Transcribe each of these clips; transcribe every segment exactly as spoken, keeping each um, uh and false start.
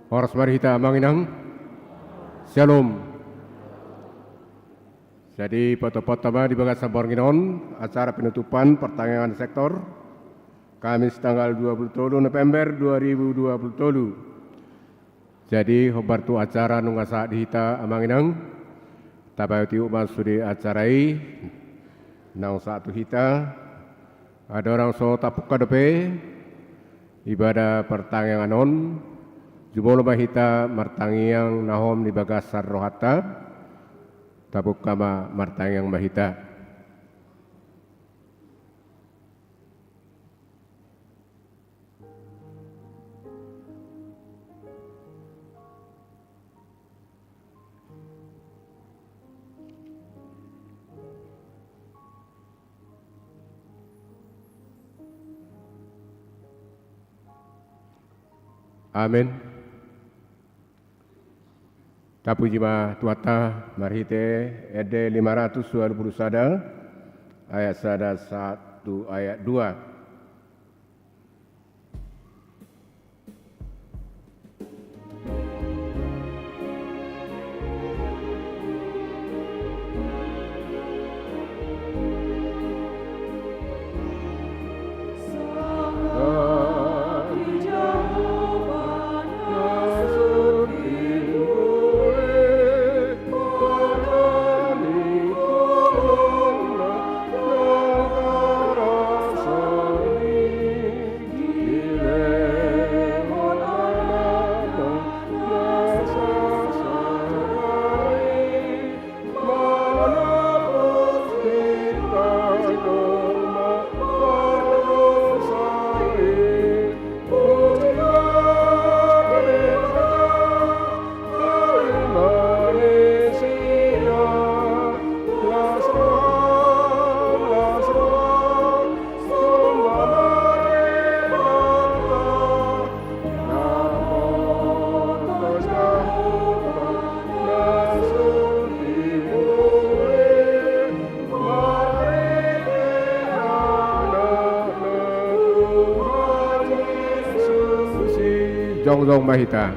Horas ma di hita amang inang. Syalom. Jadi, patopot ma di bagasan borngin on, acara penutupan partangiangan sektor, Kamis tanggal dua puluh tolu November dua ribu dua puluh tolu. Jadi, hombar tu acara nunga sahat di hita amang inang, tapaihut-ihut ma sude acara i, naung sahat tu hita, andorang so tapungka dope ibadah partangiangan on, jumolo ma hita martangiang na hom di bagasan rohanta, tapungka ma martangiang ma hita. Amen. Tapuji ma Tuhanta marhite ende lima ratus dua puluh sada, ayat sada sahat tu ayat dua. Jongjong ma hita.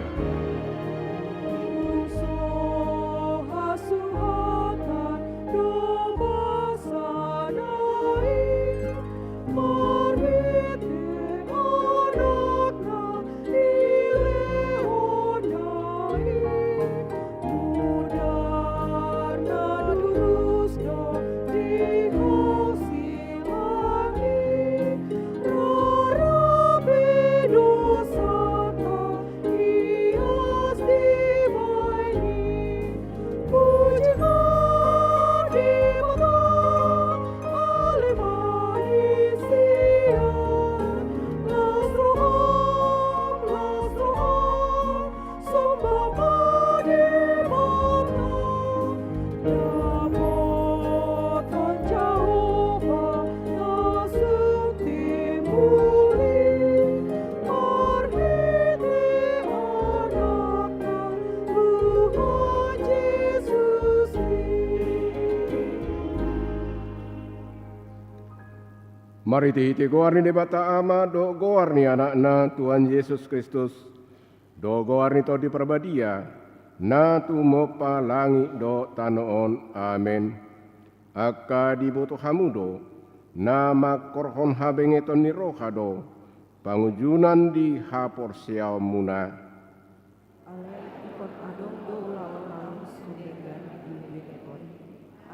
Marhitehite goar ni Debata Ama dohot goar ni Anakna Tuhan Jesus Kristus, dohot goar ni Tondi Parbadia, na tumompa langit dohot tano on. Amen. Angka diboto hamu do, na mangkorhon habengeton ni roha do pangunjunan di haporseaonmuna. Alai ingkon adong do ulaon na lam sian denggan di begeton,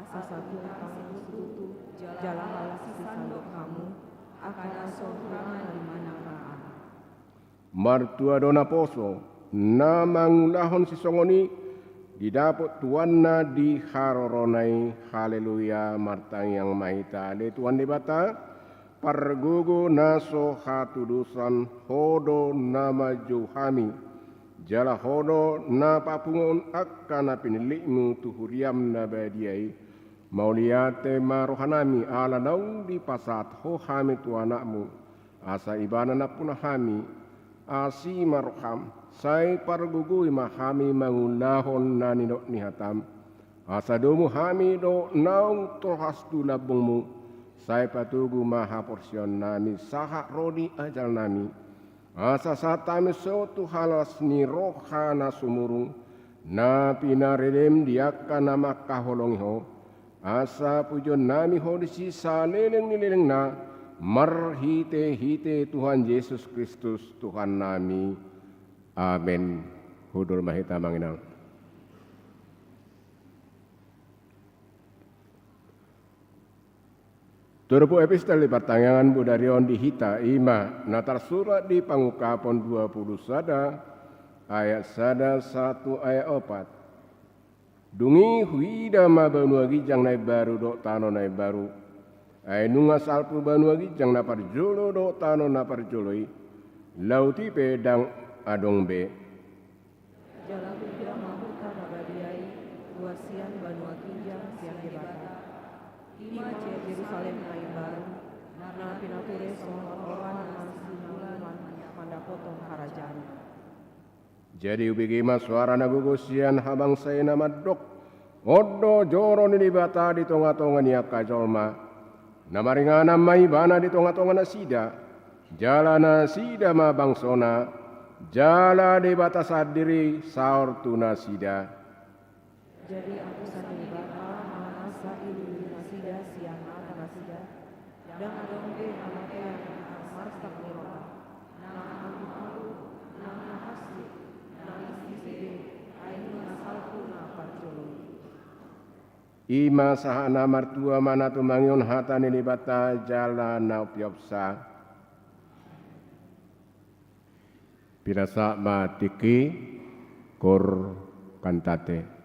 asa sahat hamu situtu, jala halak sisandok hamu, angka na so hurang na dimanang na aha. Martua do naposo, na mangulahon sisongon i didapot tuanna di harorona i. Haleluya. Martangiang ma hita. Ale Tuhan Debata, Pargogo na so hatudosan, Ho do na manjou hami, jala Ho do na papunguhon angka na pinillitmu tu huriam na badia i. Mauliate ma rohanami ala naung dipasahat Ho hami tu Anakmu, asa Ibana nampuna hami. Asi ma roham, sai pargogoi ma hami mangulahon na nidok ni hatam. Asa domu hami dohot naung tolhas tu lambungmu, sai patogu ma haporseaonnami sahat ro di ajalnami. Asa sahat hami songon tu halas ni roha na sumurung, na pinarelem di angka na mangkaholongi Ho, asa pujion nami Ho disi saleleng ni lelengna, marhitehite Tuhan Jesus Kristus Tuhan nami. Amen. Hundul ma hita, amang inang. Turpuk epistel di partangiangan bodari on di hita, i ma na tarsurat di Pangungkapon dua pulu sada, ayat sada sahat tu ayat opat. Dung i huida ma banua ginjang na imbaru dohot tano na imbaru. Ai nunga salpu banua ginjang na parjolo dohot tano na parjolo i, laut i pe ndang adong be. Jala huida ma huta na badia i, ruas sian banua ginjang sian Debata. I ma Jerusalem na imbaru, na pinature songon oran na sinuan mandapothon harajaon. Jadi hubege ma soara na gogo sian habangsa i na mandok: On do joro ni Debata di tongatonga ni angka jolma. Na maringanan ma Ibana di tongatonga nasida, jala nasida ma bangsona, jala Debata sandiri saor tu nasida. Jadi apusan ni Debata ma nasa i lului nasida sian mata nasida. Ndang adong be hamatean na marsak ni roha, nang alualu, nang na hansit, nang ise be, ai nunga salpu na parjolo i. I ma sahat na martua ma na tumangihon hata ni Debata jala na umpeopsa. Pinasahat ma tingki, cor cantate.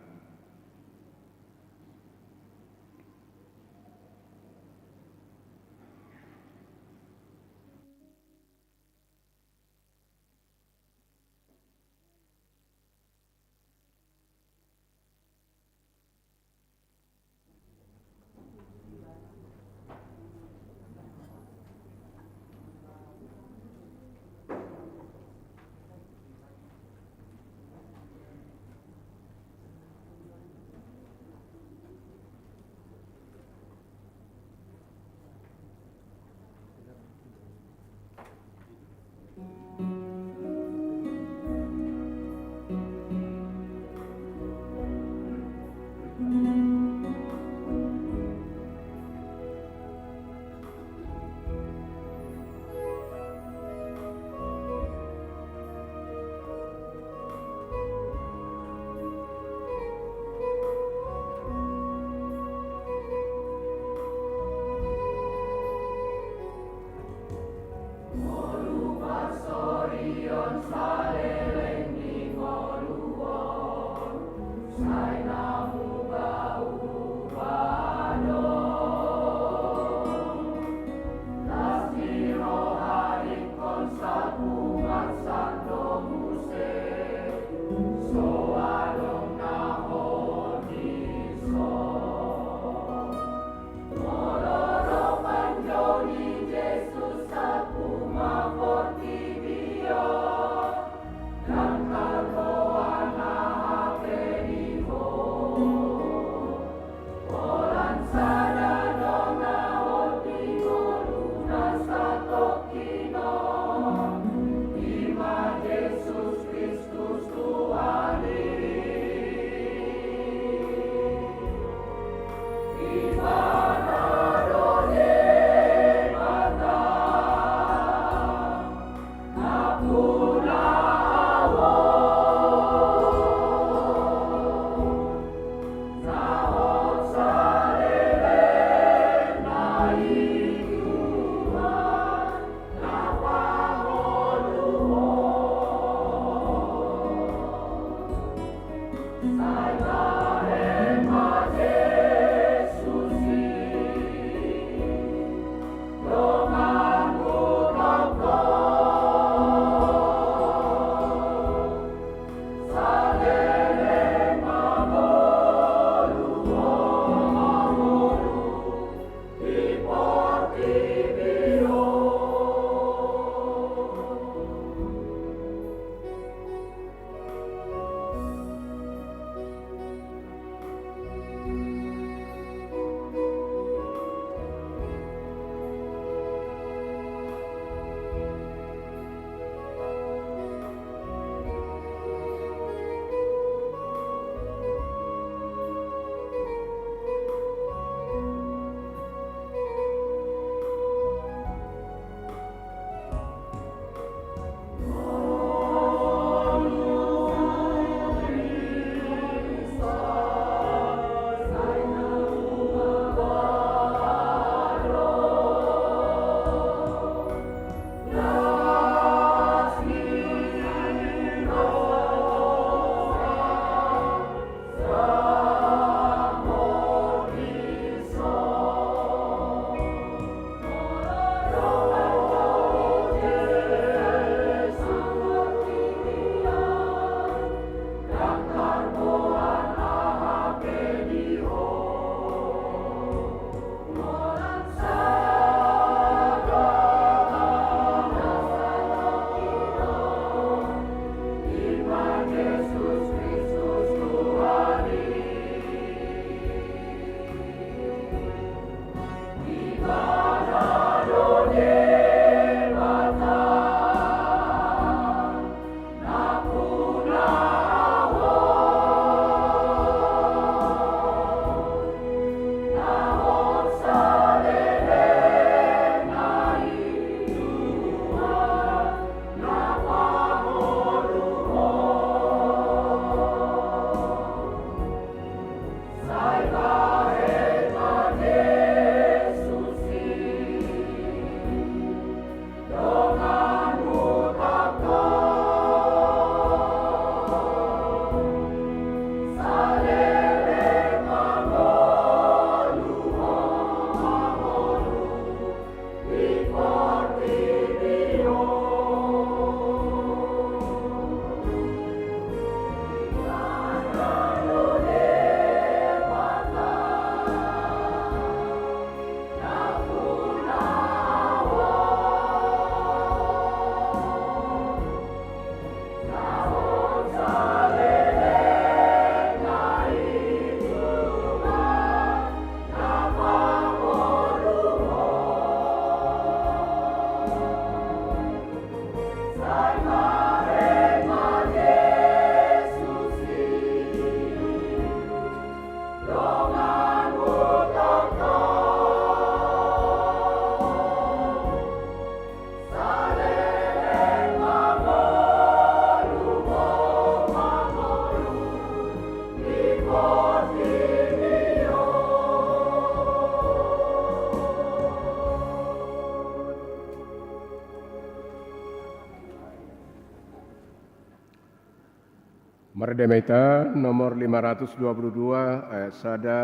Pardamaian nomor lima ratus dua puluh dua, ayat sada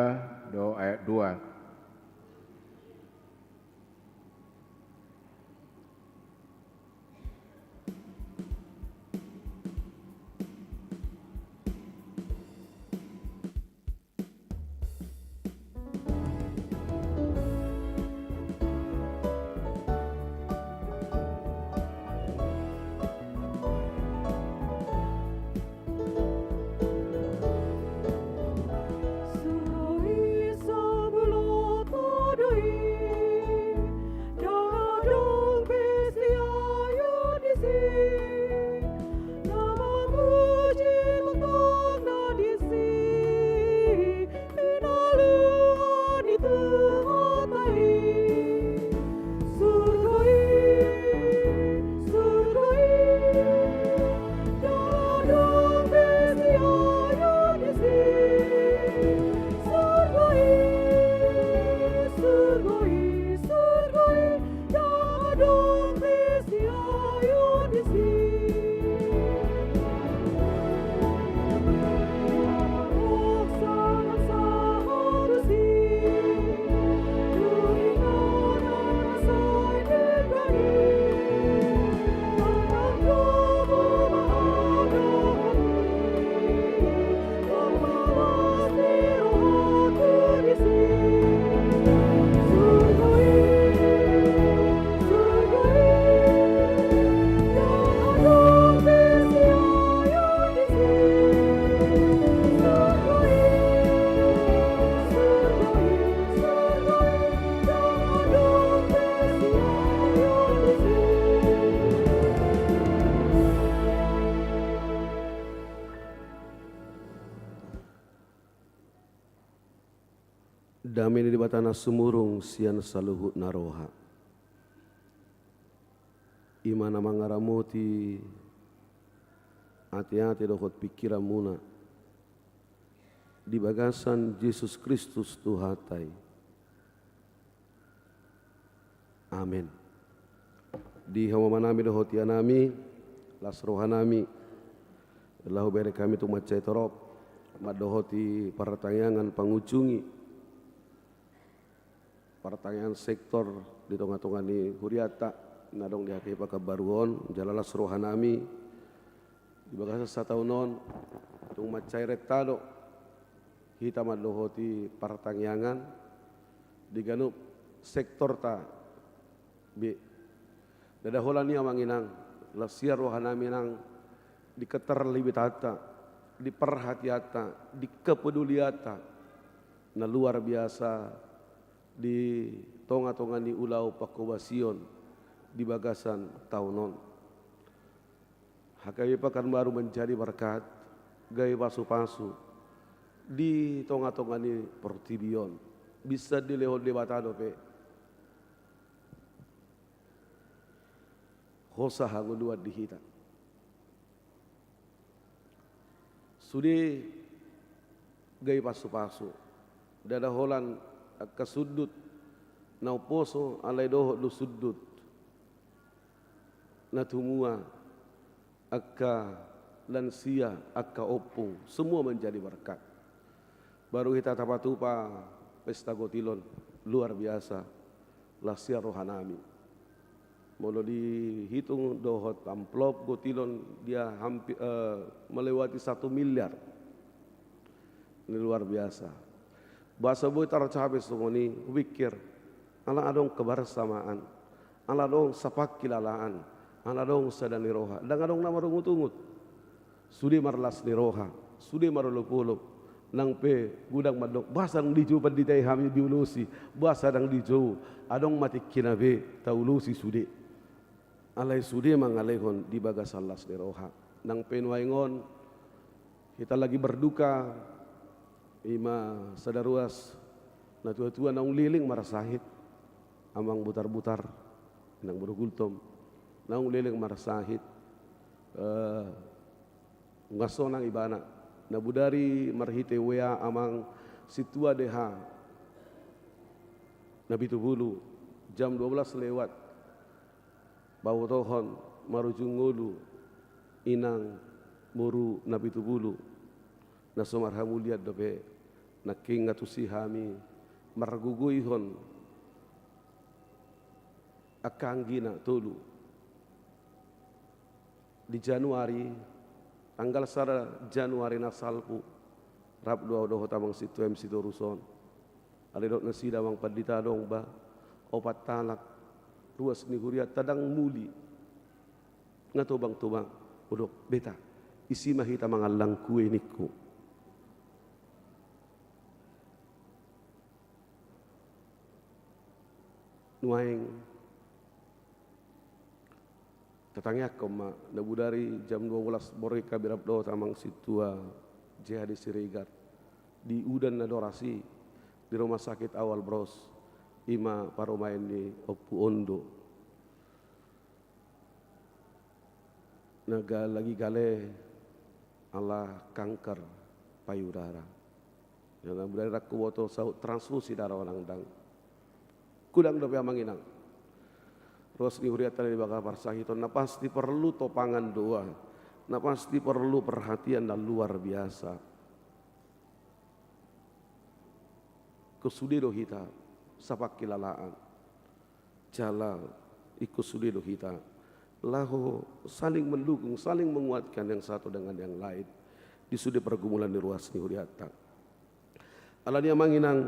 dohot ayat dua. Dame ni Debata na sumurung sian saluhut na roha, i ma na mangaramoti ateate dohot pingkiranmuna di bagasan Jesus Kristus Tuhanta i. Amen. Di hamu amanami dohot inanami, las rohanami, laho bereng hami tung mansai torop mandohoti partangiangan pangujungi partangiangan sektor di tongatonga ni hurianta, na adong di H K I Pekanbaru on, jala las rohanami, di bagasan sataon on, tung mansai renta do hita mandohoti partangiangan di ganup sektorta be. Ndada holan i amang inang, las rohanami nang di keterlibatanta, di perhatianta, di kepedulianta na luar biasa di tongatonga ni ulaon pangkobasion di bagasan taon on. H K I Pekanbaru manjadi berkat, gabe pasupasu di tongatonga ni portibi on. Bisa dilehon Debata dope hosa hangoluan di hita. Sude gabe pasupasu. Ndada holan angka sundut na umposo, alai dohot do sundut na tumua, angka lansia, angka ompung, semua menjadi berkat. Baru hita tapatupa pesta gotilon, luar biasa, las rohanami. Molo dihitung dohot amplop gotilon dia hampi-, eh, melewati satu miliar. Ini luar biasa. Boasa boi tarcapai songon i, hupikir, ala adong kebersamaan, ala adong sapangkilalaan, ala adong sada ni roha, ndang adong na marungutungut. Sude marlas ni roha, sude marolopolop, nang pe godang mandok, boasa ndang dijou pandita i hami diulosi, boasa ndang dijou, adong ma tingkina be taulosi sude. Alai sude mangalehon di bagasan las ni roha. Nang pe nuaeng on hita lagi berduka, i ma sada ruas natuatua naung leleng marsahit, Amang Butarbutar, Inang boru Gultom, naung leleng marsahit, eh, nunga sonang ibana. Na bodari marhite W A Amang Sintua D H Napitupulu, jam dua belas lewat, pabotohon marujung ngolu Inang boru Napitupulu, Na so marhamulian dope nangkin nga tusi hami margogoihon angka anggina tolu. Di Januari, tanggal sada Januari na salpu, rap do ahu dohot amang sintua M C Torus on. Alai didok nasida amang pandita adong ba, opat halak ruas ni hurianta ndang muli. Nga tobang-tobang, hudok, beta, isi ma hita mangallang kue ningku. Nuaeng tatangiangkon ma, na bodari jam dua belas borngin hami rap dohot amang sintua J H D Siregar di udan na doras i di rumah sakit awal Bros, i ma parumaen ni Ompu Ondo. Na ga-, lagi gale ala kanker payudara. Na bodari ndang huboto saut transfusi darah on ndang. Godang dope amang inang. Ruas ni hurianta di bagasan parsahiton, na pasti porlu topangan doa. Na pasti porlu perhatian na luar biasa. Ingkon sude do hita sapangkilalaan. Jala ingkon sude do hita laho saling mendukung, saling menguatkan yang satu dengan yang lain di sude pergumulan ni ruas ni hurianta. Alani i amang inang,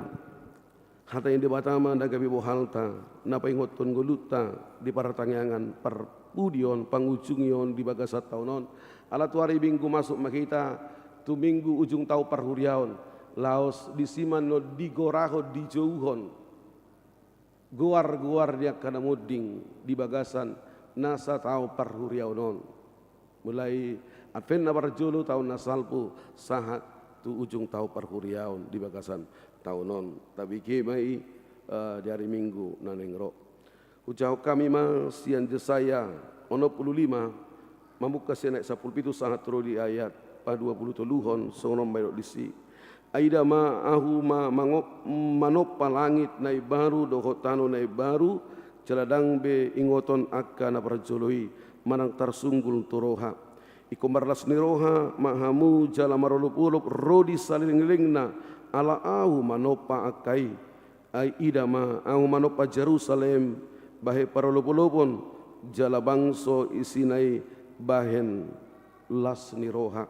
hata ni Debata ma na gabe bohalta, na paingothon ngolunta di partangiangan parpudi on, pangujungi on di bagasan taon on. Ala tu ari Minggu masuk ma hita tu Minggu ujung taon parhuriaon, laos disi ma na digorahon, dijouhon goar-goar ni angka na monding di bagasan nasa taon parhuriaon on. Mulai Advent na parjolo, taon na salpu, sahat tu ujung taon parhuriaon di bagasan taon on. Tabege ma i, eh, di ari Minggu na naeng ro. Hujahahon hami ma sian Jesaya onom pulu lima, mamungka sian ayat sampulu pitu sahat ro di ayat padua pulu toluhon, songon on ma didok disi. Ai ida ma, ahu ma mangop-, manompa langit na imbaru dohot tano na imbaru, jala ndang be ingoton angka na parjolo i, manang tarsunggul tu roha. Ingkon marlas ni roha ma hamu jala marolopolop ro di salelenglelengna, ala ahu manompa angka i. Ai ida ma, ahu manompa Jerusalem bahen parolopolopon, jala bangso isina i bahen las ni roha.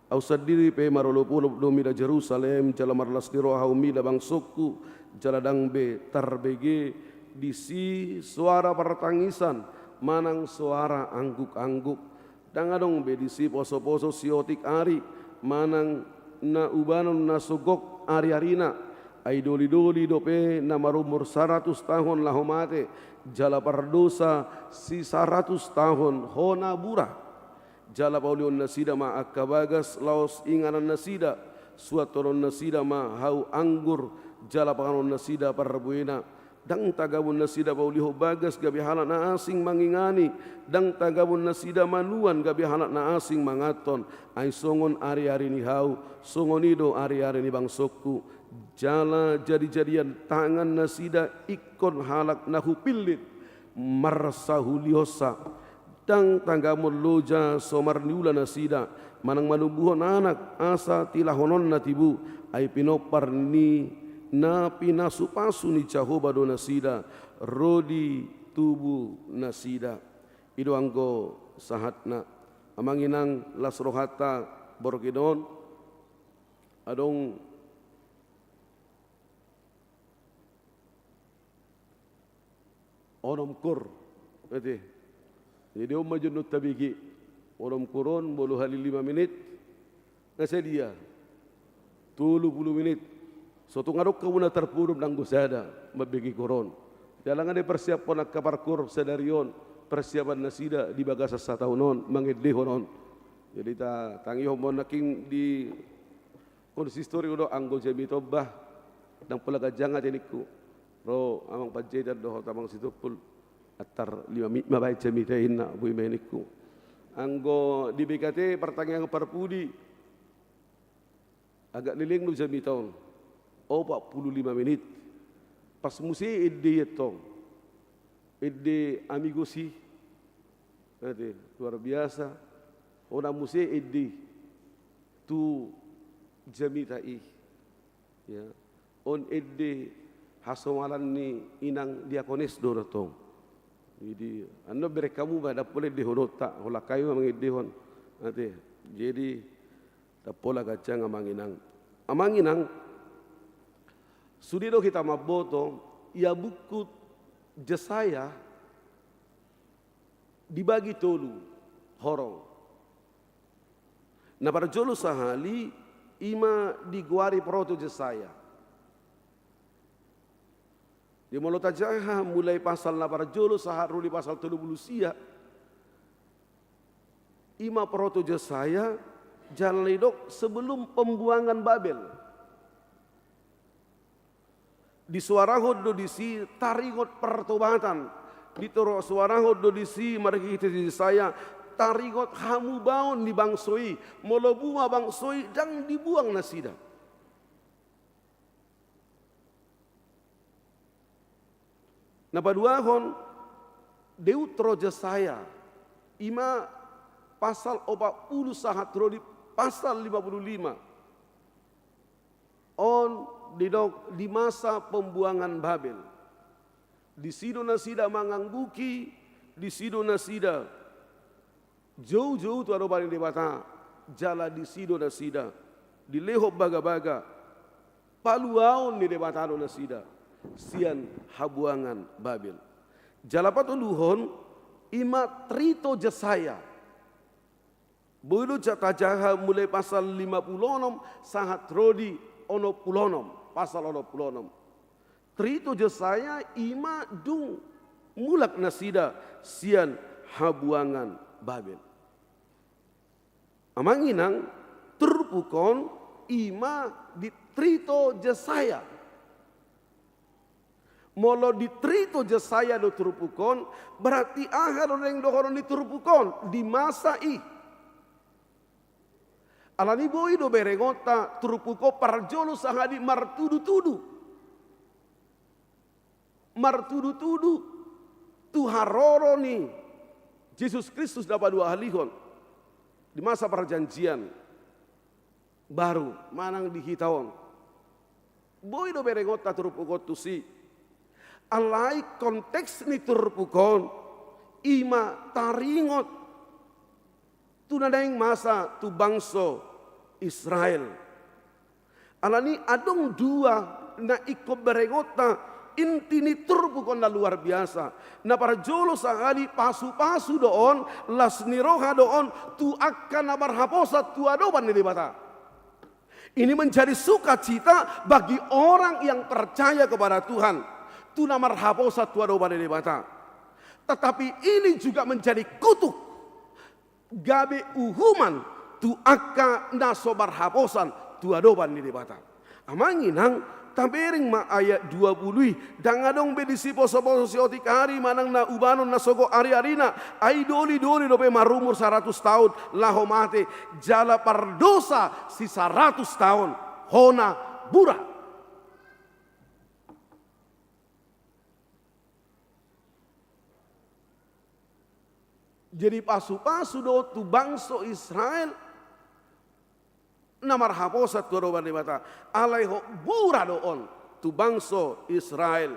Ahu sandiri pe marolopolop do mida Jerusalem, jala marlas ni roha ahu mida bangsongku, jala ndang be tarbege disi soara partangisan manang soara angguk-angguk. Ndang adong be disi poso-poso siotik ari, manang na ubanon na so gok ari-arina. Ai doli-doli dope na marumur saratus taon laho mate, jala pardosa sisaratus taon hona bura. Jala paulihon nasida ma angka bagas laos inganan nasida, suantonon nasida ma hau anggur, jala panganon nasida parbuena. Ndang tagamon nasida paulihon bagas gabe halak na asing mangingani, ndang tagamon nasida manuan gabe halak na asing manganhon, ai songon ari-ari ni hau, songon i do ari-ari ni bangsongku. Jala jadi-jadian tangan nasida ingkon halak na hupillit marsahulihonsa. Ndang tagamon loja so marniula nasida, manang manumbuhon anak asa tilahononna tibu, ai pinompar ni na pinasu-pasu ni Jahowa do nasida ro di tubu nasida. I do anggo sahatna. Amang inang, las rohanta borngin on. Adong onom kur. Ate. Jadi on ma jolo tabege. Onom kur on, molo hali lima menit, na sadia? Tolu pulu menit. So tung adong hamu na tarpudom nanggo sada mambege kur on. Jala nga dipersiaphon angka parkur sadari on, persiapan nasida di bagasan sataon on, mangendehon on. Jadi ta-, tangihon ma on nangkin di konsistori do anggo jamita on bah, ndang pola ganjang ate ningku. Ro amang panjaitan dohot amang Sitompul, antar lima menit ma baen jamita i ninna, boi ma i ningku. Anggo di B K T partangiangan parpudi, agak leleng do jamita on, opat pulu lima menit. Pas muse ende i antong, ende Amigos i. Ate, luar biasa. Hona muse ende i tu jamita i. Ya. On ende hasomalan ni inang diakones do na tong. Jadi, annon bereng hamu ma, dang pola endehononta, holan hami ma mangendehon. Ate. Jadi, dang pola ganjang amang inang. Amang inang, sude do hita mamboto, ia buku Jesaya dibagi tolu horong. Na parjolo sahali ima digoari proto Jesaya. Di molo tajaha mulai pasal na parjolo sahat ro di pasal tolu pulu sia, ima proto Jesaya, jala didok sebelum pembuangan Babel. Disuarahon do disi taringot pertobatan. Disuarahon do disi marhite Jesaya taringot hamubaon ni bangso i. Molo buma bangso i, dang dibuang nasida. Na paduahon, deutro Jesaya, ima pasal opat pulu sahat ro di pasal lima pulu lima. On didok di masa pembuangan Babel. Disi do nasida mangangguhi, disi do nasida joujou tu adopan ni Debata, jala disi do nasida dilehon bagabaga, paluaon ni Debata do nasida sian habuangan Babel. Jala patoluhon, ima trito Jesaya. Boi do ja tajaha mulai pasal lima pulu onom sahat ro di onom pulu onom, pasal onom pulu onom. Trito Jesaya ima dung mulak nasida sian habuangan Babel. Amang inang, turpuk on ima di trito Jesaya. Molo di trito Jesaya do turpuk on, berarti aha do naeng dohonon ni turpuk on di masa i? Alani boi do berengonta turpuk on parjolo sahali martudutudu. Martudutudu tu haroro ni Jesus Kristus na paduahalihon di masa perjanjian baru manang di hita on. Boi do berengonta turpuk on tusi. Alai konteks ni turpuk on ima taringot tu na naeng masa tu bangso Israel. Alani adong dua na ingkon berengonta inti ni turpuk on na luar biasa. Na parjolo sahali pasupasu do on, las ni roha do on tu angka na marhaposan tu adopan ni Debata. Ini menjadi sukacita bagi orang yang percaya kepada Tuhan, tu na marhaposan tu adopan ni Debata. Tetapi ini juga menjadi kutuk, gabe uhuman tu angka na so marhaposan tu adopan ni Debata. Amang inang, tabereng ma ayat dua pulu i. Ndang adong be disi posoposo siotik ari manang na ubanon na sogot ariarina. Ai dolidoli dope marumur saratus taon laho mate, jala pardosa sisaratus taon hona bura. Jadi pasupasu do tu bangso Israel na marhaposan tu adopan ni Debata. Alai hona bura do on tu bangso Israel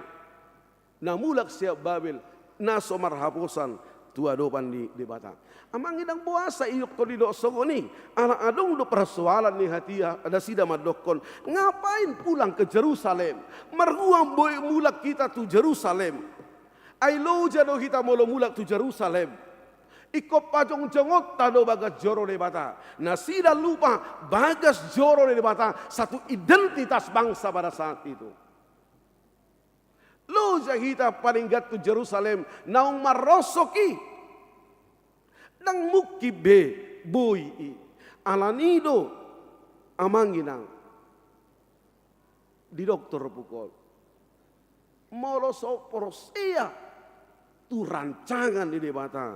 na mulak sian Babel, na so marhaposan tu adopan ni Debata. Amang inang, boasa ingkon didok songon i? Ala adong do persoalan ni hatiha, nasida mandokkon, ngapain pulang ke Jerusalem? Marhua boi mulak hita tu Jerusalem? Ai loja do hita molo mulak tu Jerusalem. Ingkon pajongjongonta do bagas joro ni Debata. Nasida lupa bagas joro ni Debata satu identitas bangsa pada saat itu. Loja hita paling nggak tu Jerusalem naung marrosok i. Ndang mungkin be boi i. Alani do, amang inang, didok turpuk on, molo so porsea tu rancangan ni Debata,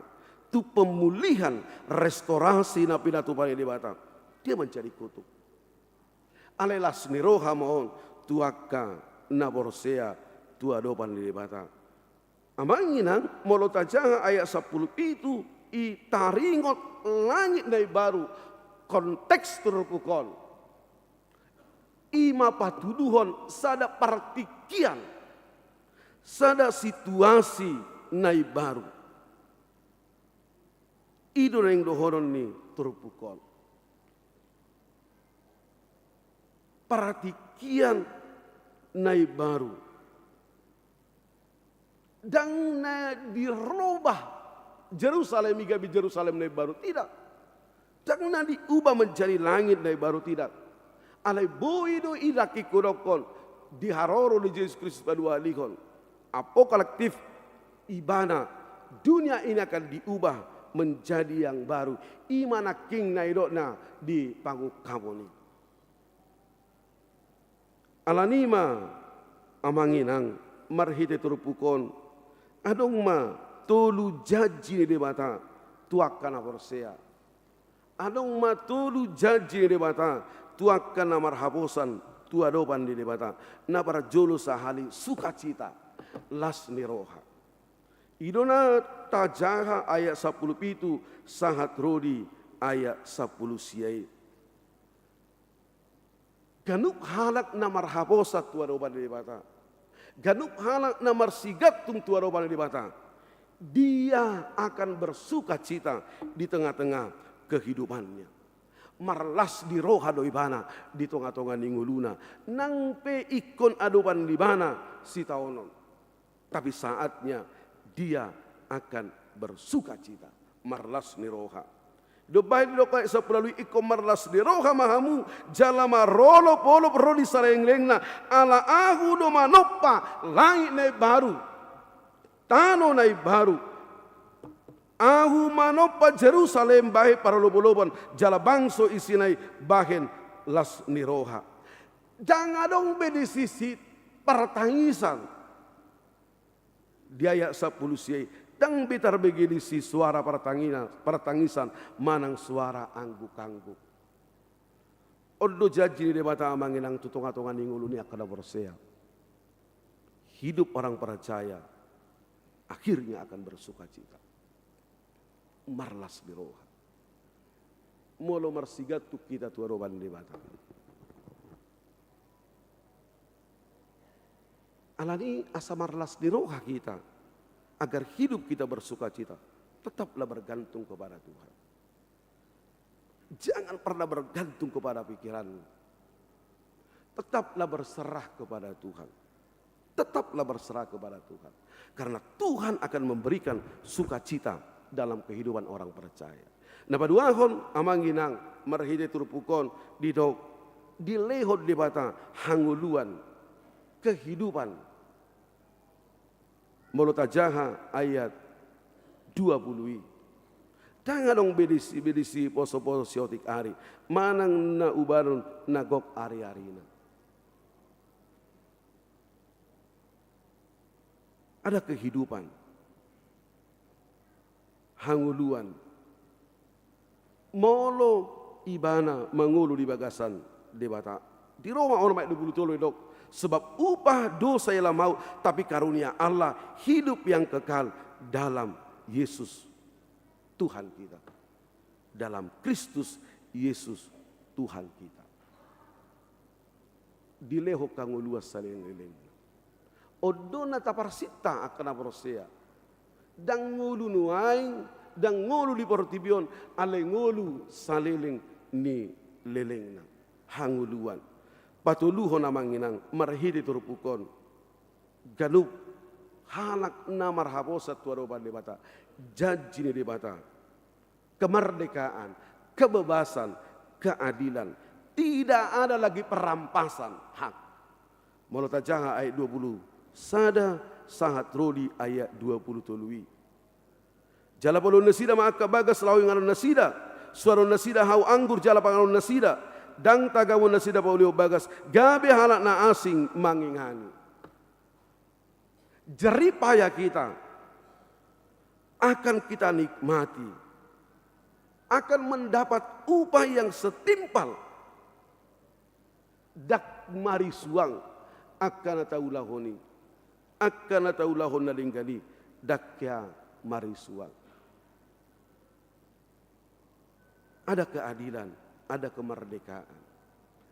tu pemulihan, restorasi na pinatupa ni Debata, dia menjadi kutuk. Alai las ni roha ma on tu angka na porsea tu adopan ni Debata. Amang inang, molo tajaha ayat sampulu pitu i, taringot langit na imbaru, konteks turpuk on. I ma patuduhon sada partingkian, sada situasi na imbaru. I do naeng dohonon ni turpuk on. Partingkian na imbaru. Ndang na dirobah Jerusalem i gabe Jerusalem na imbaru, tidak. Ndang na diubah menjadi langit na imbaru, tidak. Alai boi do i nangkin hudokkon di haroro ni Jesus Kristus paduahalihon. Apokaliptik, ibana dunia ini akan diubah menjadi yang baru. I ma nangkin na nidokna di pangungkapon i. Alani i ma, amang inang, marhite turpuk on, adong ma tolu janji ni Debata tu angka na porsea. Adong ma tolu janji ni Debata tu angka na marhaposan tu adopan ni Debata. Na parjolo sahali sukacita, las ni roha. I do na tajaha ayat sampulu pitu sahat ro di ayat sampulu sia i. Ganup halak na marhaposan tu adopan ni Debata, ganup halak na marsigantung tu adopan ni Debata, dia akan bersukacita di tengah-tengah kehidupannya. Marlas ni roha do ibana di tonga-tonga ni ngoluna, nang pe ingkon adopan ni ibana sitaonon. Tapi saatnya dia akan bersukacita, marlas ni roha. Dibahen didok ayat sampulu ualu i, ingkon marlas ni roha ma hamu, jala marolopolop ro di salelenglelengna, ala Ahu do manompa langit na imbaru, tano na imbaru. Ahu manompa Jerusalem bahen parolopolopon, jala bangso isina i bahen las ni roha. Ndang adong be disi partangisan. Di ayat sampulu sia i, ndang be tarbege disi suara partangina-, partangisan manang suara angguk-angguk. On do janji ni Debata, amang inang, tu tonga-tonga ni ngolu ni angka na porsea. Hidup orang percaya akhirnya akan bersukacita. Marlas ni roha. Molo marsigantung hita tu adopan ni Debata, alani i asa marlas ni roha hita, agar hidup kita bersukacita, tetaplah bergantung kepada Tuhan. Jangan pernah bergantung kepada pikiranmu. Tetaplah berserah kepada Tuhan. Tetaplah berserah kepada Tuhan. Karena Tuhan akan memberikan sukacita dalam kehidupan orang percaya. Na paduahon, amang inang, marhite turpuk on didok, dilehon Debata hangoluan, kehidupan. Molo tajaha ayat dua pulu i, ndang adong be disi, be disi poso-poso siotik ari, manang na umbahen na gok ari-arina. Ada kehidupan, hangoluan. Molo ibana mangolu di bagasan Debata. Di Roma onom ayat dua pulu tolu didok, sebab upah dosa ialah maut, tapi karunia Allah hidup yang kekal dalam Yesus Tuhan kita. Dalam Kristus Yesus Tuhan kita. Dilehon hangoluan salelenglelengna. On do na taparsinta angka na porsea. Ndang ngolu nuaeng, ndang ngolu di portibi on, alai ngolu saleleng ni lelengna. Hangoluan. Patoluhon, amang inang, marhite turpuk on, ganup halak na marhaposan tu adopan Debata, janji ni Debata, kemerdekaan, kebebasan, keadilan. Tidak ada lagi perampasan hak. Molo tajaha ayat dua pulu sada sahat ro di ayat dua pulu tolu i. Jala pauluhon nasida ma angka bagas laho inganon nasida, suanon nasida hau anggur jala panganon nasida, ndang tagamon nasida paulihon bagas, gabe halak na asing mangingani. Jerih payah kita akan kita nikmati, akan mendapat upah yang setimpal. Ndang marisuang angka na taulahon i, angka na taulahon na denggan i, ndang hea marisuang. Ada keadilan, ada kemerdekaan.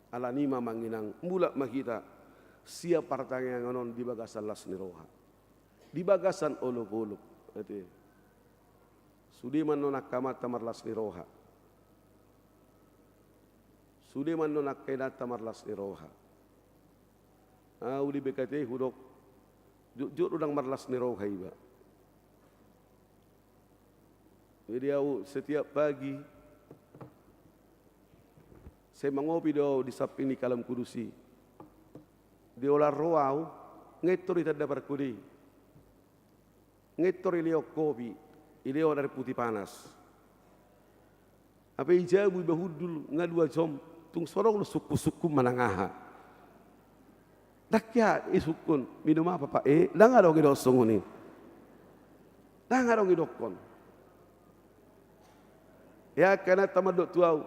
Alani i ma amang inang, mulak ma hita sian partangiangan on di bagasan las ni roha, di bagasan olopolop, ate. Sude ma annon angka amanta marlas ni roha. Sude ma annon angka inanta marlas ni roha. Ahu di B K T hudok, jotjot do ndang marlas ni roha iba. Jadi ahu setiap pagi, sai mangopi do ahu di samping ni Kalam Kudus i. Di holan ro ahu, ngettor i tanda parkode i. Ngettor i lehon kopi, i lehon air putih panas. Hape i jabu iba hundul, nga dua jom, tung so adong do sungkunsungkun manang aha. Ndang hea isungkun, minum apa, Pak? Eh, ndang adong idok songon i. Ndang adong idokkon. Ia angka inanta mandok tu ahu,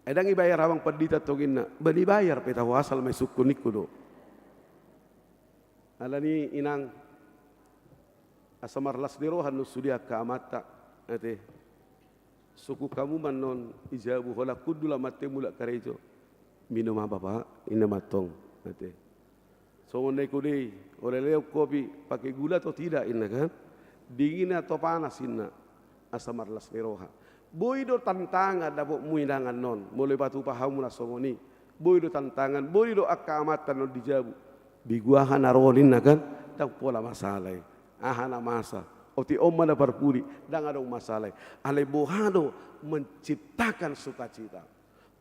ai ndang ibayar amang pandita tong inna. Ba dibayar pe tahu, asal ma isungkun ningku do. Alani i inang, asa marlas ni roha annon sude angka amanta, ate. Sungkun hamu ma annon i jabu, holan hundul amanta i mulak karejo. Minum apa, Pak? Inna ma antong, ate. Songon na iko dei, holan lehon kopi, pakai gula atau tidak, inna kan? Dingin atau panas, inna. Asa marlas ni roha. Boi do tantangan dapotmu inang annon, molo ipatupa hamu na songon i. Boi do tantangan, boi do angka amanta annon di jabu. Begu aha na ro on, inna kan? Ndang pola masalah i. Aha na masa? Otik on ma na parpudi, ndang adong masalah i. Alai boha do menciptakan sukacita?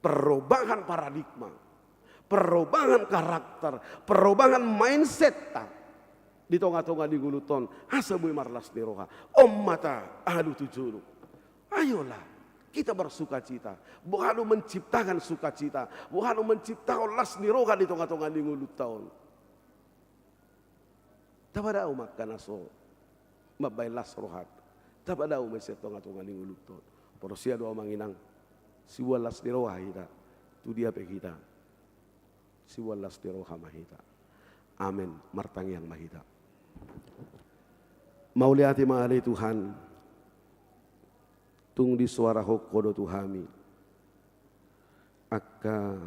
Perubahan paradigma, perubahan karakter, perubahan mindset-ta di tongatonga ni ngolunta on, asa boi marlas ni roha. On ma ta adu tu jolo. Ayolah, kita bersukacita. Boha do menciptakan sukacita? Boha do menciptakan las ni roha di tongatonga ni ngolunta on? Tapadao ma angka na so mambahen las rohanta. Tapadao ma i sian tongatonga ni ngolunta on. Porsea do ahu amang inang, siboan las ni roha hita. Tu dia pe hita, siboan las ni roha ma hita. Amen. Martangiang ma hita. Mauliate ma ale Tuhan, tung disoarahon Ho do tu hami angka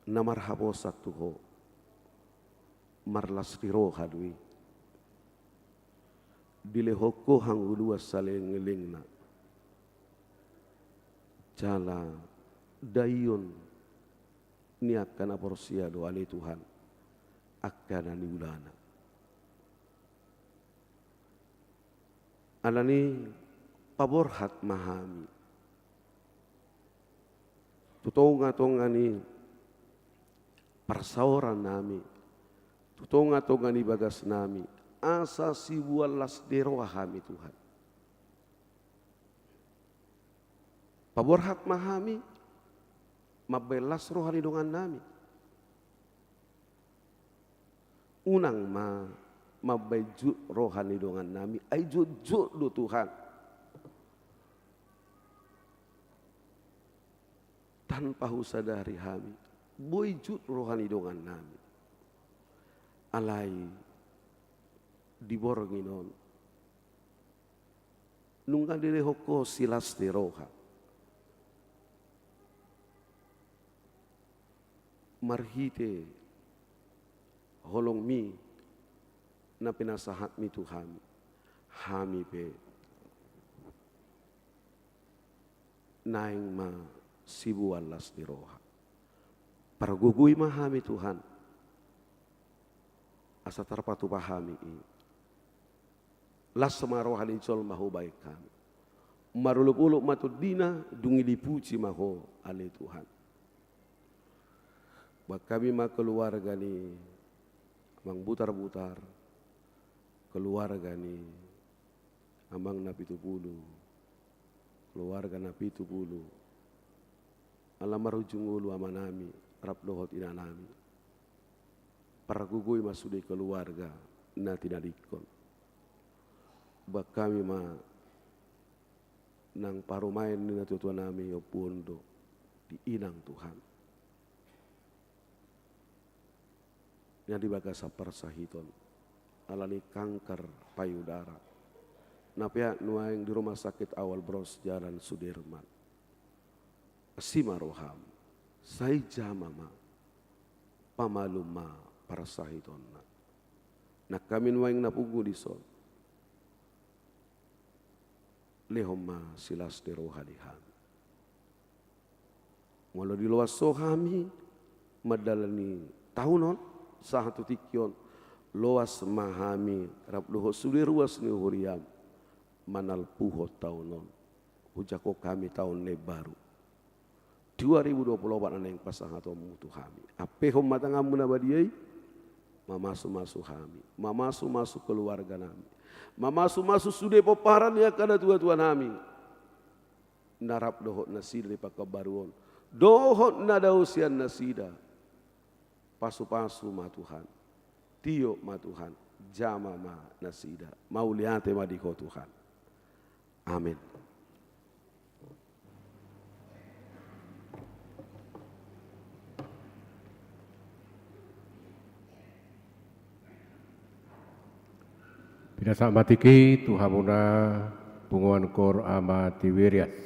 na marhaposan tu Ho, marlas ni roha do i. Dilehon Ho hangoluan saleleng ni lelengna. Jala daion ni angka na porsea do ale Tuhan angka na niulana. Alani i paborhat ma hami tu tongatonga ni parsaoran nami, tu tongatonga ni bagas nami, asa siboan las ni roha hami Tuhan. Paborhat ma hami mambahen las roha ni dongan nami. Unang ma mambahen jut roha ni dongan nami, ai jotjot do Tuhan. Tanpa husadari hami, boi jut roha ni dongan nami. Alai di borngin on nunga dilehon Ho silas ni roha marhite holong-Mi na pinasahat-Mi tu hami. Hami pe naeng ma siboan las ni roha. Pargogoi ma hami Tuhan, asa tarpatupa hami i. Las ma roha ni jolma hubahen hami. Marolopolop ma tondina, dung i dipuji ma Ho ale Tuhan. Boan hami ma keluarga ni Amang Butarbutar, keluarga ni Amang Napitupulu, keluarga Napitupulu, ala marujung ngolu amanami rap dohot inanami. Pargogoi ma sude keluarga na tinadingkon. Boan hami ma nang parumaen ni natuatuanami Ompu Ondo di inang Tuhan, na di bagasan parsahiton ala ni kanker payudara, na peak nuaeng di Rumah Sakit Awal Bros Jalan Sudirman. Asi ma roham, sai jama ma, pamalum ma parsahitonna. Nang hami nuaeng na pungu dison, lehon ma silas ni roha di hami. Molo diloas Ho hami mandalani taon on, sahat tu tingki on, loas ma hami rap dohot sude ruas ni huriaM manalpuhon taon on. Hujangkon hami taon na imbaru. Dua ribu dua puluh opat na naeng pasahatonMu tu hami. Ampehon ma tanganMu na badia i, mamasumasu hami, mamasumasu keluarganami, mamasumasu sude pomparan ni angka natuatuanami na rap dohot nasida di pangkabaruon dohot na dao sian nasida. Pasupasu ma Tuhan, tiop ma Tuhan, jama ma nasida. Mauliate ma di Ho Tuhan. Amen. Pinasahat ma tingki tu hamuna punguan Koor Ama Tiberias.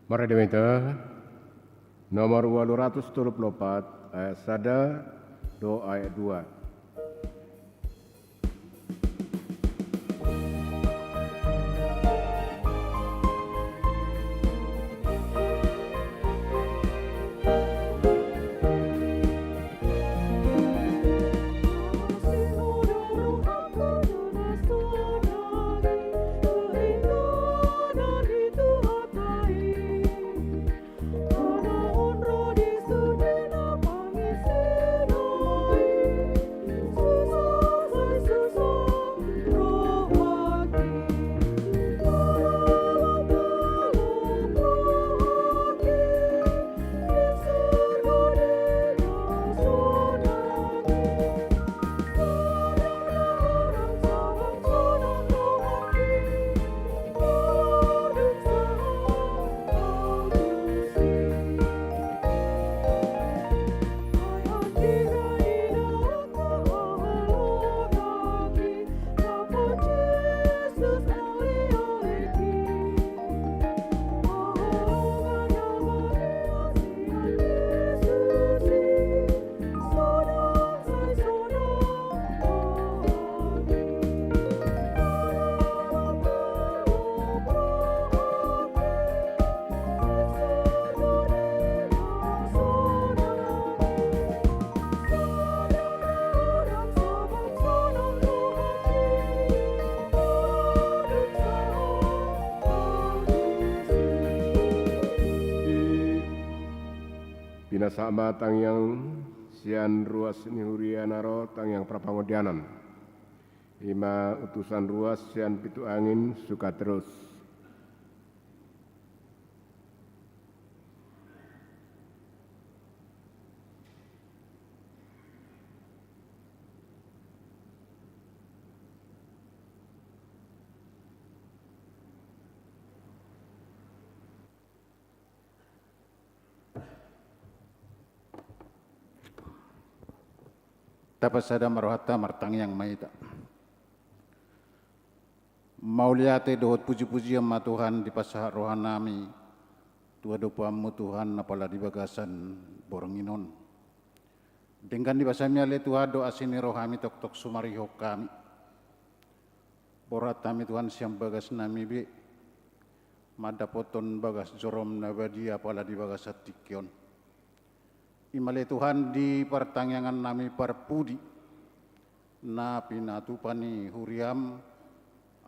Marende ma hita. Nomor ualu ratus tolu pulu opat, ayat sada dohot ayat dua. Pinasahat ma tangiang sian ruas ni huria na ro, tangiang parpangondianan. I ma utusan ruas sian pitu angin, suka terus. Tapasada ma rohanta, martangiang ma hita. Mauliate dohot pujipujian ma Tuhan dipasahat rohanami tu adopanmu Tuhan, apala di bagasan borngin on. Denggan ni basami ale Tuhan do asi ni rohami tongtong sumarihon hami. Borhat hami Tuhan sian bagasnami be mandapothon bagas jorom na badia apala di bagasan tingki on. I ma ale Tuhan di partangiangannami parpudi na pinatupa ni huriam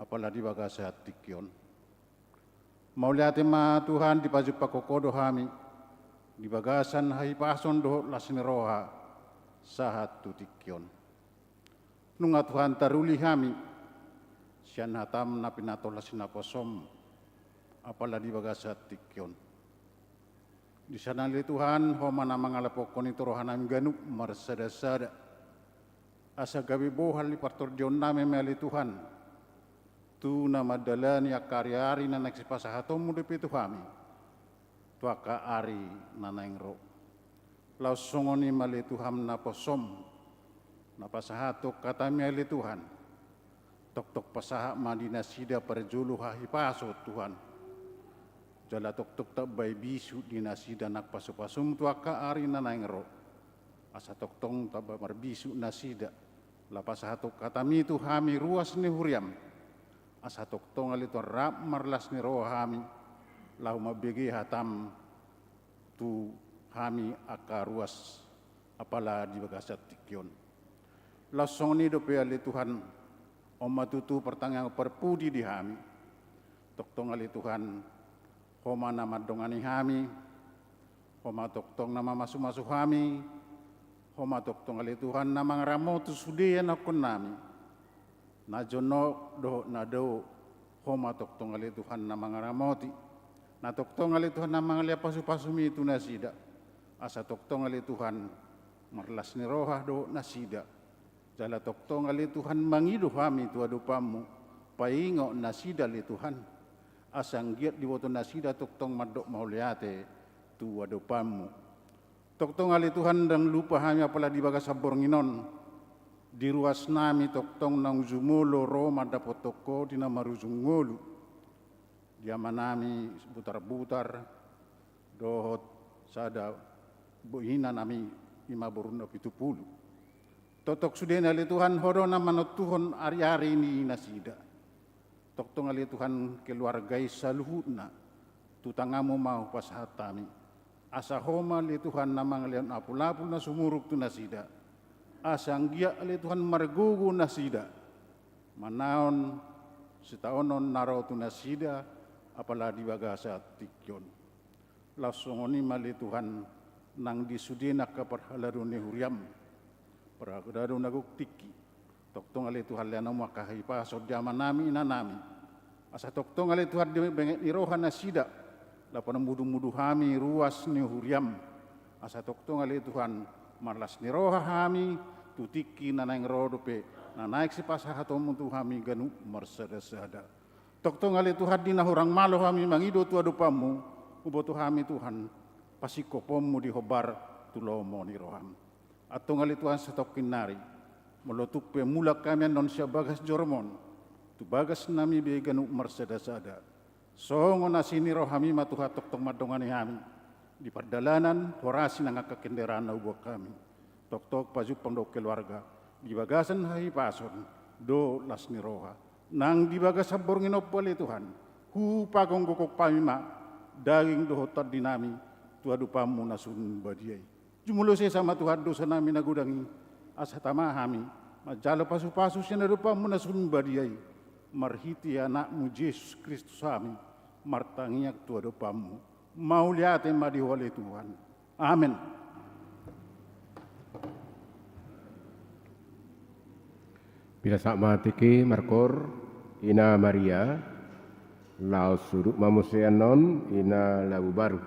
apala di bagasan tingki on. Mauliate ma Tuhan dipajumpang Ho do hami di bagasan hahipason dohot las ni roha sahat tu tingki on. Nunga Tuhan taruli hami sian hatam na pinatolhas ni naposom apala di bagasan tingki on. Di son ale Tuhan, Ho ma na mangalapokhon i tu rohanami ganup marsadasada, asa gabe bohal ni partondionnami ma ale Tuhan tu na mandalani angka ariari na naeng sipasahatonmu dope tu hami tu angka ari na naeng ro. Laos songon i ma ale Tuhan naposom na pasahathon hatami ale Tuhan, tongtong pasahat ma di nasida parjolo hahipason Tuhan, jala tongtong tambai bisuk di nasida nang pasupasum tu angka ari na naeng ro. Asa tongtong tamba marbisuk nasida laho pasahathon hatami tu hami ruas ni huriam. Asa tongtong ale Tuhan rap marlas ni roha hami laho mambege hatam tu hami angka ruas apala di bagasan tingki on. Laos songon i dope ale Tuhan, on ma tutu partangiangan parpudi di hami. Tongtong ale Tuhan, Ho ma na mandongani hami, Ho ma tongtong na mamasumasu hami, Ho ma tongtong ale Tuhan na mangaramoti sude ianakkonnami. Na jonok dohot na dao, Ho ma tongtong ale Tuhan na mangaramoti. Na tongtong ale Tuhan na mangalean pasupasumi tu nasida. Asa tongtong ale Tuhan marlas ni roha dohot nasida. Jala tongtong ale Tuhan mangido hami tu adopanmu, paingot nasida ale Tuhan. Asa anggiat diboto nasida tongtong mandok mauliate tu adopanmu. Tongtong ale Tuhan ndang lupa hami apala di bagasan borngin on, di ruasnami tongtong naung jumolo ro mandapothon Ho di na marujung ngolu. Di amanami Butarbutar, dohot sada bohina nami, i ma boruna pitu pulu. Tongtong sudena ale Tuhan, Ho do na manontuhon ari-ari ni nasida. Tongtong ale Tuhan, keluarga i saluhutna tu tanganMu ma hupasahat hami. Asa Ho ma ale Tuhan na mangalehon apul-apul na sumurung tu nasida, asa anggiat ale Tuhan margogo nasida manaon sitaonon na ro tu nasida, apala di bagasan tingki on. Laos songon i ma ale Tuhan nang di sude na angka parhalado ni huriaM, parhalado na gok tingki. Tongtong ale Tuhan, leanonMu angka hahipason di amanami, inanami. Asa tongtong ale Tuhan dibenget ni roha nasida, laho pamudu-mudu hami ruas ni huriaM. Asa tongtong ale Tuhan, marlas ni roha hami tu tingki na naeng ro dope, na naeng sipasahatonMu tu hami ganup marsada-sada. Tongtong ale Tuhan, di na hurang malo hami mangido tu adopanMu, huboto hami Tuhan, pasingkoponMu di hombar tu lomo ni rohaM. Antong ale Tuhan, satongkin nari, molo tung pe mulak hami annon sian bagas joroM on tu bagas nami be ganup marsada-sada, songon asi ni rohaMi ma Tuhan tongtong mandongani hami di pardalanan, horasi nang angka kendaraan na huboan hami. Tongtong pajumpang dohot keluarga di bagasan hahipason dohot las ni roha. Nang di bagasan borngin on pe ale Tuhan, hupagokhon hami ma daging dohot tondi nami tu adopanMu na sun badia i. Jumolo sesa ma Tuhan dosa nami na godang i, asa tama hami manjalo pasu-pasu sian adopanMu na sun badia i, marhite AnakMu Jesus Kristus hami martangiang tu adopanMu. Mauliate ma di Ho ale Tuhan. Amen. Pinasahat ma tingki markoor Ina Maria, laos sudut ma muse annon Ina Labu Baru.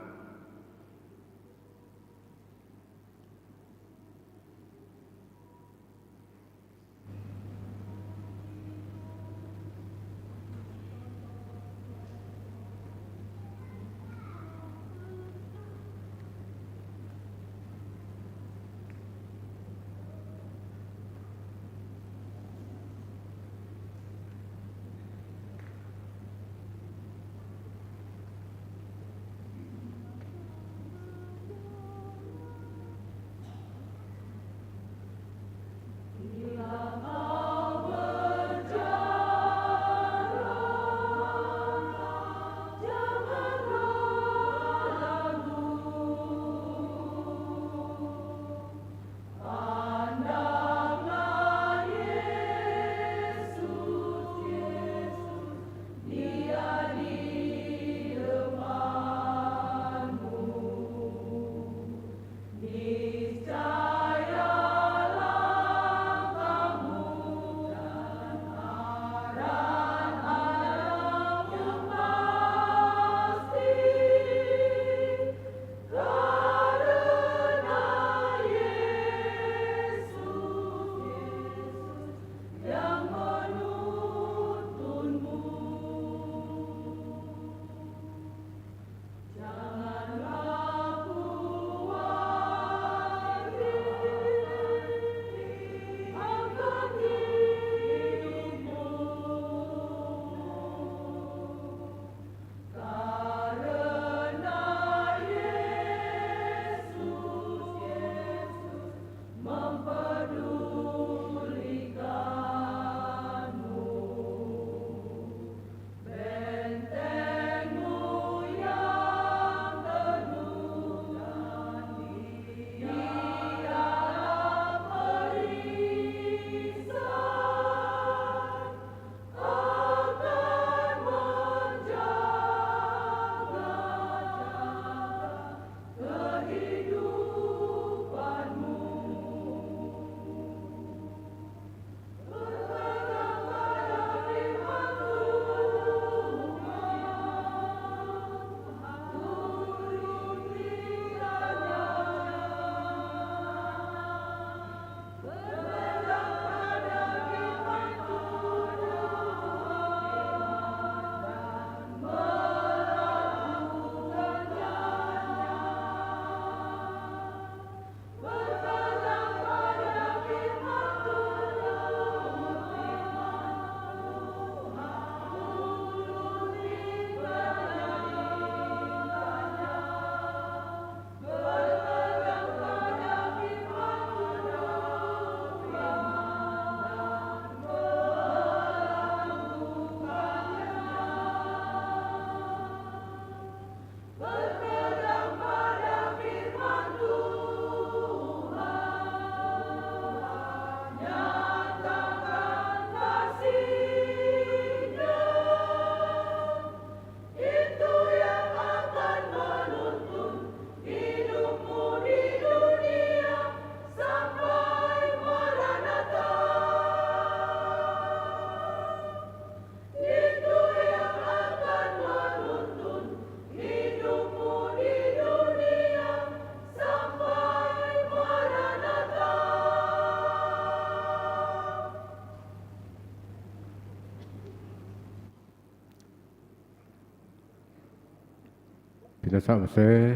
Dasam se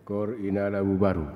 kor ina labu baru.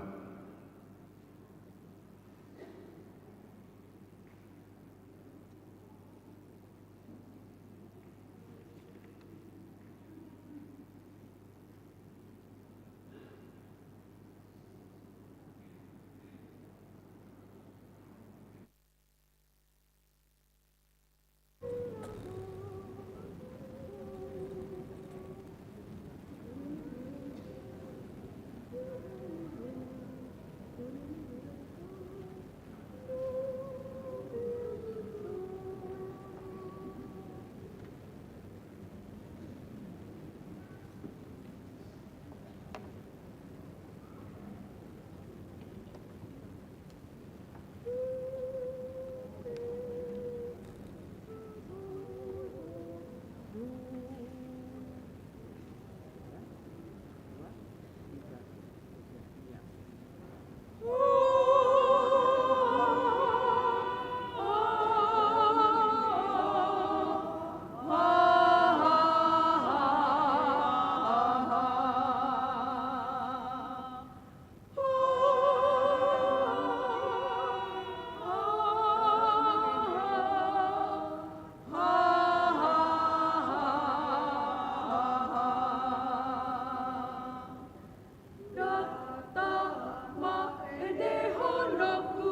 Ndang tama endehononku,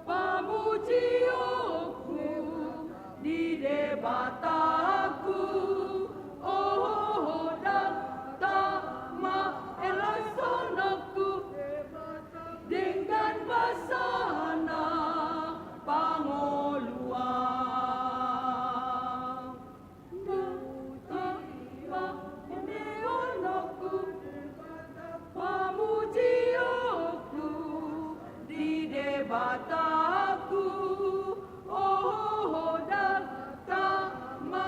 pamujionku di Debataku. O, ndang tama elashononku denggan basana pangoluan. Ndang tama endehononku, pamujionku di Debataku. O, ndang tama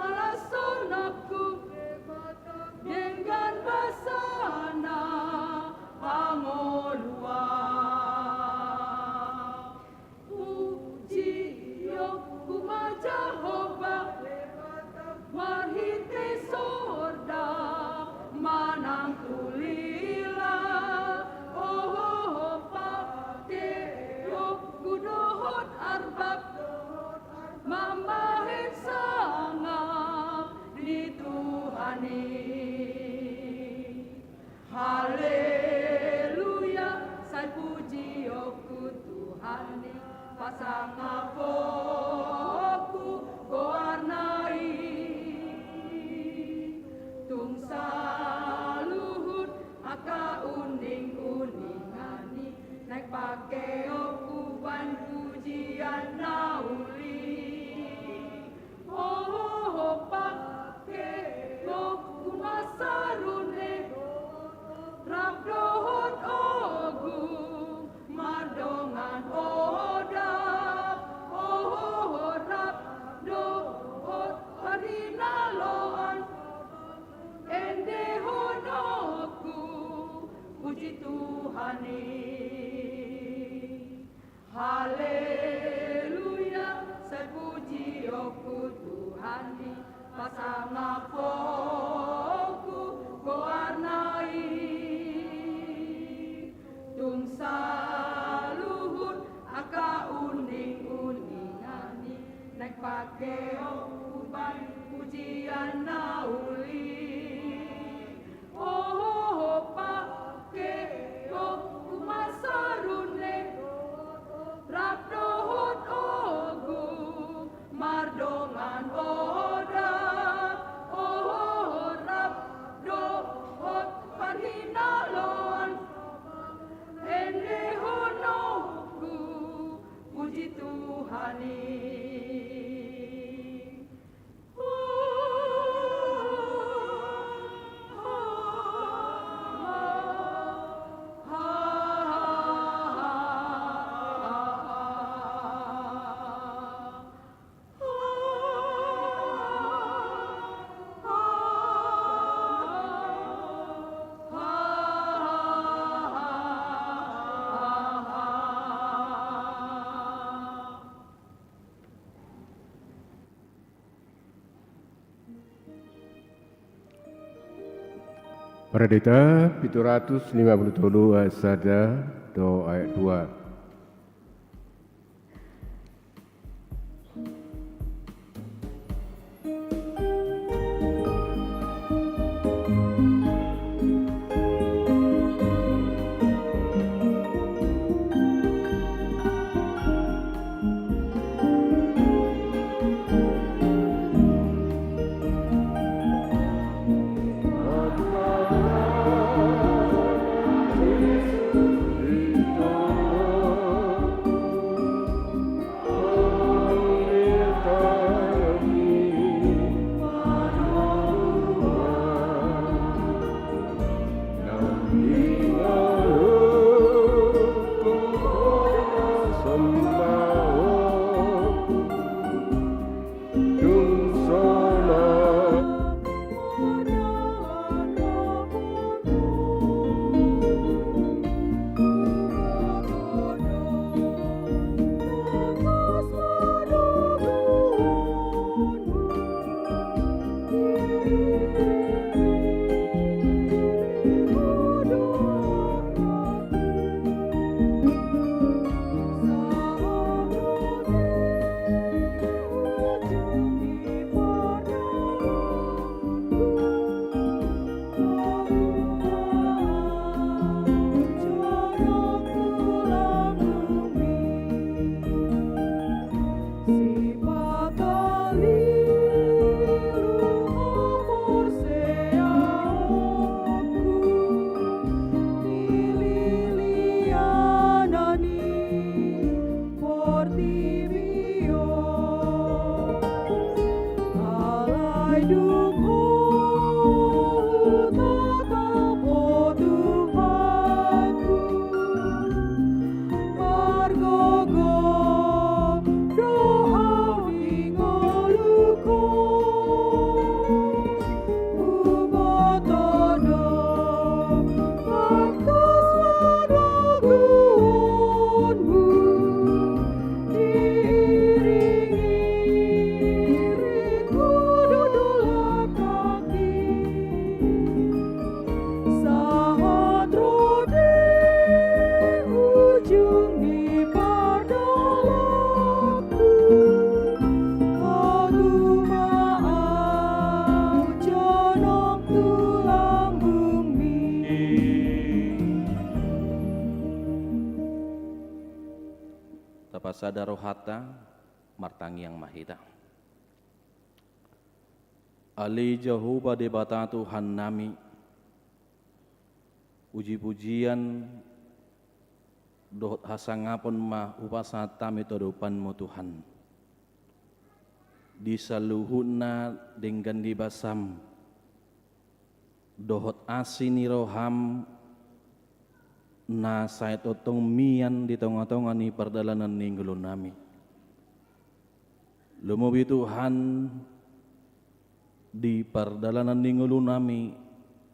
elashononku denggan basana pangoluan. Pujionku ma Jahowa, marhite sorda manang tu lila. O, pakeonku dohot arbab mambahen sangap di Tuhan i. Haleluya, sai pujionku Tuhan i, pasangaponku goarna i. Tung saluhut angka uning-uningan i, naeng pakeonku bahen pujian na uli. O, pakeonku ma sarune rap dohot ogung mardongan odap. O, rap dohot parhinaloan endehononku puji Tuhan i. Haleluya, sai pujionku Tuhan i, pasangaponku goarna i. Tung saluhut angka uning-uningan i, naeng pakeonku bahen pujian na uli. O, pakeonku ma sarune rap dohot ogung mardongan odap. O, rap dohot parhinaloan endehononku puji Tuhan i. Pradita pitu ratus lima puluh tolu ayat sada do ayat dua. Portibi on. Alai dung ho hutatap, o Tuhanku, margogo do hau di ngolungku. Huboto do tangkas panggogoonmu, diiring-iring hundul langkangki, sahat ro di ujung ni pardalananku. Hamu ma ahu jonok tu lambungmi. Tapasada rohanta, martangiang ma hita. Ale Jahowa Debata Tuhannami, puji-pujian dohot hasangapon ma hupasahat hami tu adopanmu Tuhan. Di saluhutna denggan ni basam dohot asi ni roham na sai tongtong mian di tonga-tonga ni pardalanan ni ngolunami. Lumobi Tuhan, di pardalanan ni ngolunami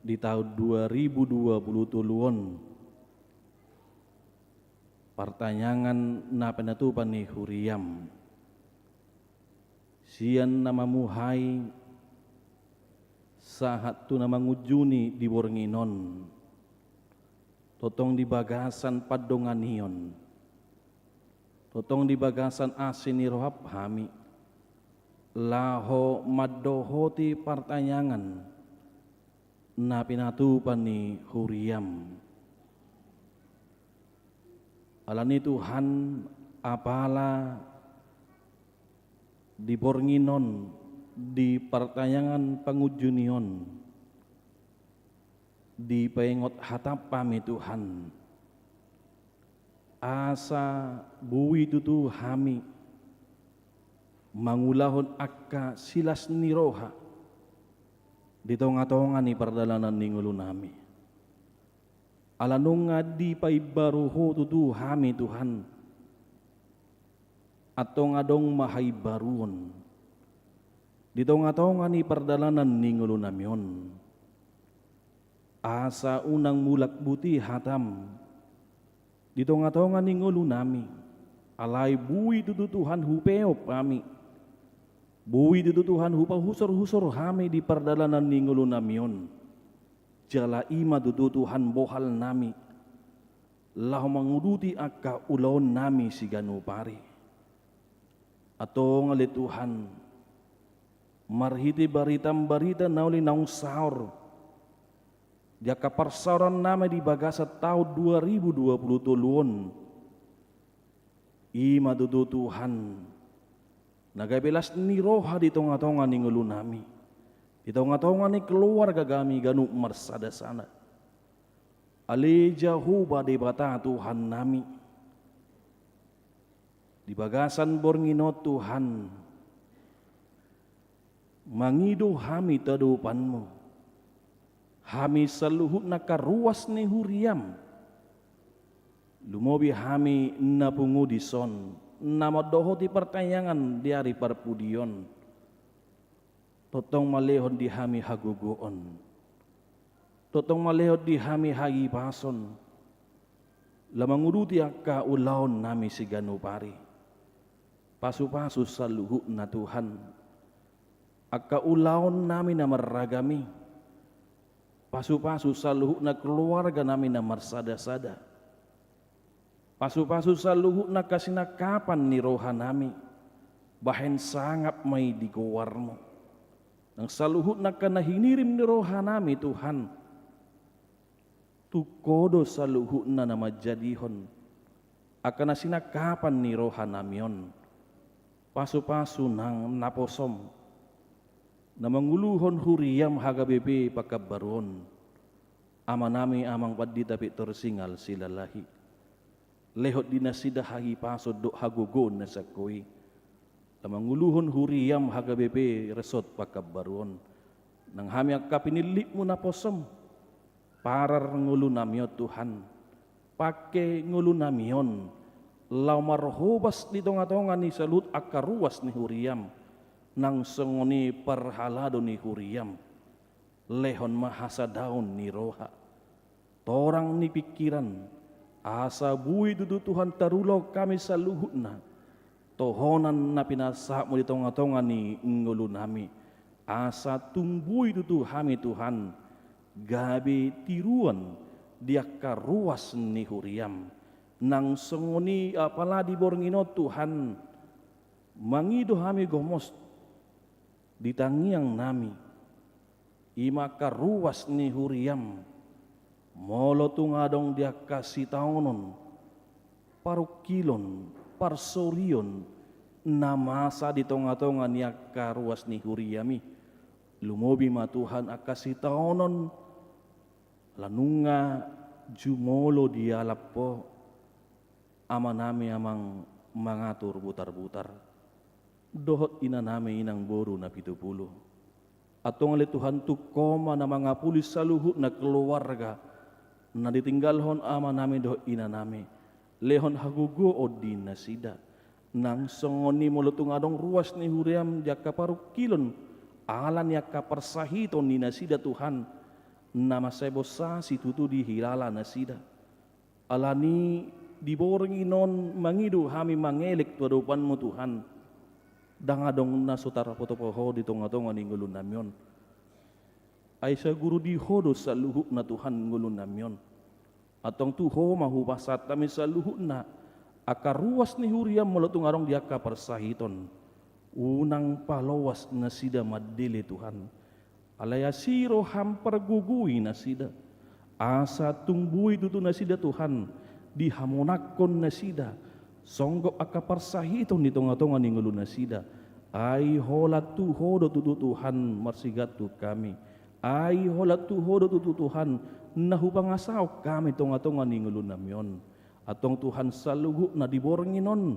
di taon dua ribu dua puluh tolu on, partangiangan na pinatupa ni huriam, sian na mamuhai sahat tu na mangunjuni di borngin on, tongtong di bagasan pandonganion, tongtong di bagasan asi ni roham hami, laho mandohoti partangiangan na pinatupa ni huriam. Alani Tuhan, apala di borngin on, di partangiangan pangunjuni on, dipaingot hatam hami Tuhan, asa boi tutu hami mangulahon angka silas ni roha di tonga-tonga ni pardalanan ni ngolunami. Ala nunga dipaimbaru Ho tutu hami Tuhan, antong adong ma haimbaruon di tonga-tonga ni pardalanan ni ngolunami on. Asa unang mulak buti hatam di tonga-tonga ni ngolunami, alai boi tutu Tuhan hupeop hami, boi tutu Tuhan hupahusor-husor hami di pardalanan ni ngolunami on. Jala i ma tutu Tuhan bohal nami laho manguduti angka ulaon nami siganup ari. Antong ale Tuhan, marhite barita-barita na uli naung saor di angka parsaoran nami di bagasan taon dua ribu dua puluh tolu on, i ma tutu Tuhan na gabe las ni roha di tonga-tonga ni ngolu nami, di tonga-tonga ni keluarga nami ganup marsada-sada. Ale Jahowa Debata Tuhan nami, di bagasan borngin on Tuhan, mangido hami tu adopanmu, hami saluhutna angka ruas ni huriam, lumobi hami na pungu dison, na mandohoti partangiangan di ari parpudi on. Tongtong ma lehon di hami hagogoon. Tongtong ma lehon di hami hahipason, laho manguduti angka ulaon nami siganup ari. Pasu-pasu saluhutna Tuhan, angka ulaon nami na marragam i. Pasu-pasu saluhutna keluarga nami na marsada-sada. Pasu-pasu saluhutna angka sinangkapan ni roha nami, bahen sangap ma i di goarmu. Nang saluhutna angka na hinirim ni roha nami Tuhan, tu Ho do saluhutna na manjadihon angka na sinangkapan ni roha nami on. Pasu-pasu nang naposom, na manguluhon huriam H K B P Pekanbaru on, Ama nami Amang Pandita Victor Singal Silalahi. Lehon di nasida hahipason dohot hagogoon na sangko i, laho manguluhon huriam H K B P Resort Pekanbaru on. Nang hami angka pinillitmu naposom, parar ngolu nami on Tuhan, pangke ngolu nami on laho marhobas di tonga-tonga ni saluhut angka ruas ni huriam, nang songon i parhalado ni huriam. Lehon ma hasadaon ni roha, torang ni pingkiran, asa boi tutu Tuhan tarulahon hami saluhutna tohonan na pinasahatmu di tonga-tonga ni ngolu nami, asa tung boi tutu hami Tuhan gabe tiruan di angka ruas ni huriam. Nang songon i apala di borngin on Tuhan, mangido hami gomos di tangiang nami, i ma angka ruas ni huriam, molo tung adong di angka sitaonon, parungkilon, parsorion, na masa di tonga-tonga ni angka ruas ni huriam i. Lumobi ma Tuhan angka sitaonon, ala nunga jumolo dialap Ho, Ama nami Amang Mangatur Butarbutar, dohot Ina nami Inang boru Napitupulu. Antong ale Tuhan, tung Ho ma na mangapuli saluhutna keluarga na ditinggalhon ama nami dohot ina nami. Lehon hagogoon di nasida. Nang songon i molo tung adong ruas ni huriam di angka parungkilon, ala ni angka parsahiton ni nasida Tuhan, na mansai bosasi tutu dihilala nasida. Alani di borngin on mangido hami mangelek tu adopanmu Tuhan. Ndang adong na so tarpatupa Ho di tonga-tonga ni ngolu nami on. Ai saguru di Ho do saluhutna Tuhan ngolu nami on. Antong tu Ho ma hupasahat hami saluhutna angka ruas ni huriam molo tung adong di angka parsahiton. Unang paloas nasida mandele Tuhan. Alai asi roham pargogoi nasida. Asa tung boi tutu nasida Tuhan, dihamonangkon nasida songgop angka parsahiton di tonga-tonga ni ngolu nasida. Ai holan tu Ho do tutu Tuhan marsigantung hami. Ai holan tu Ho do tutu Tuhan na hupangasahon hami tonga-tonga ni ngolu nami on. Antong Tuhan saluhutna di borngin on,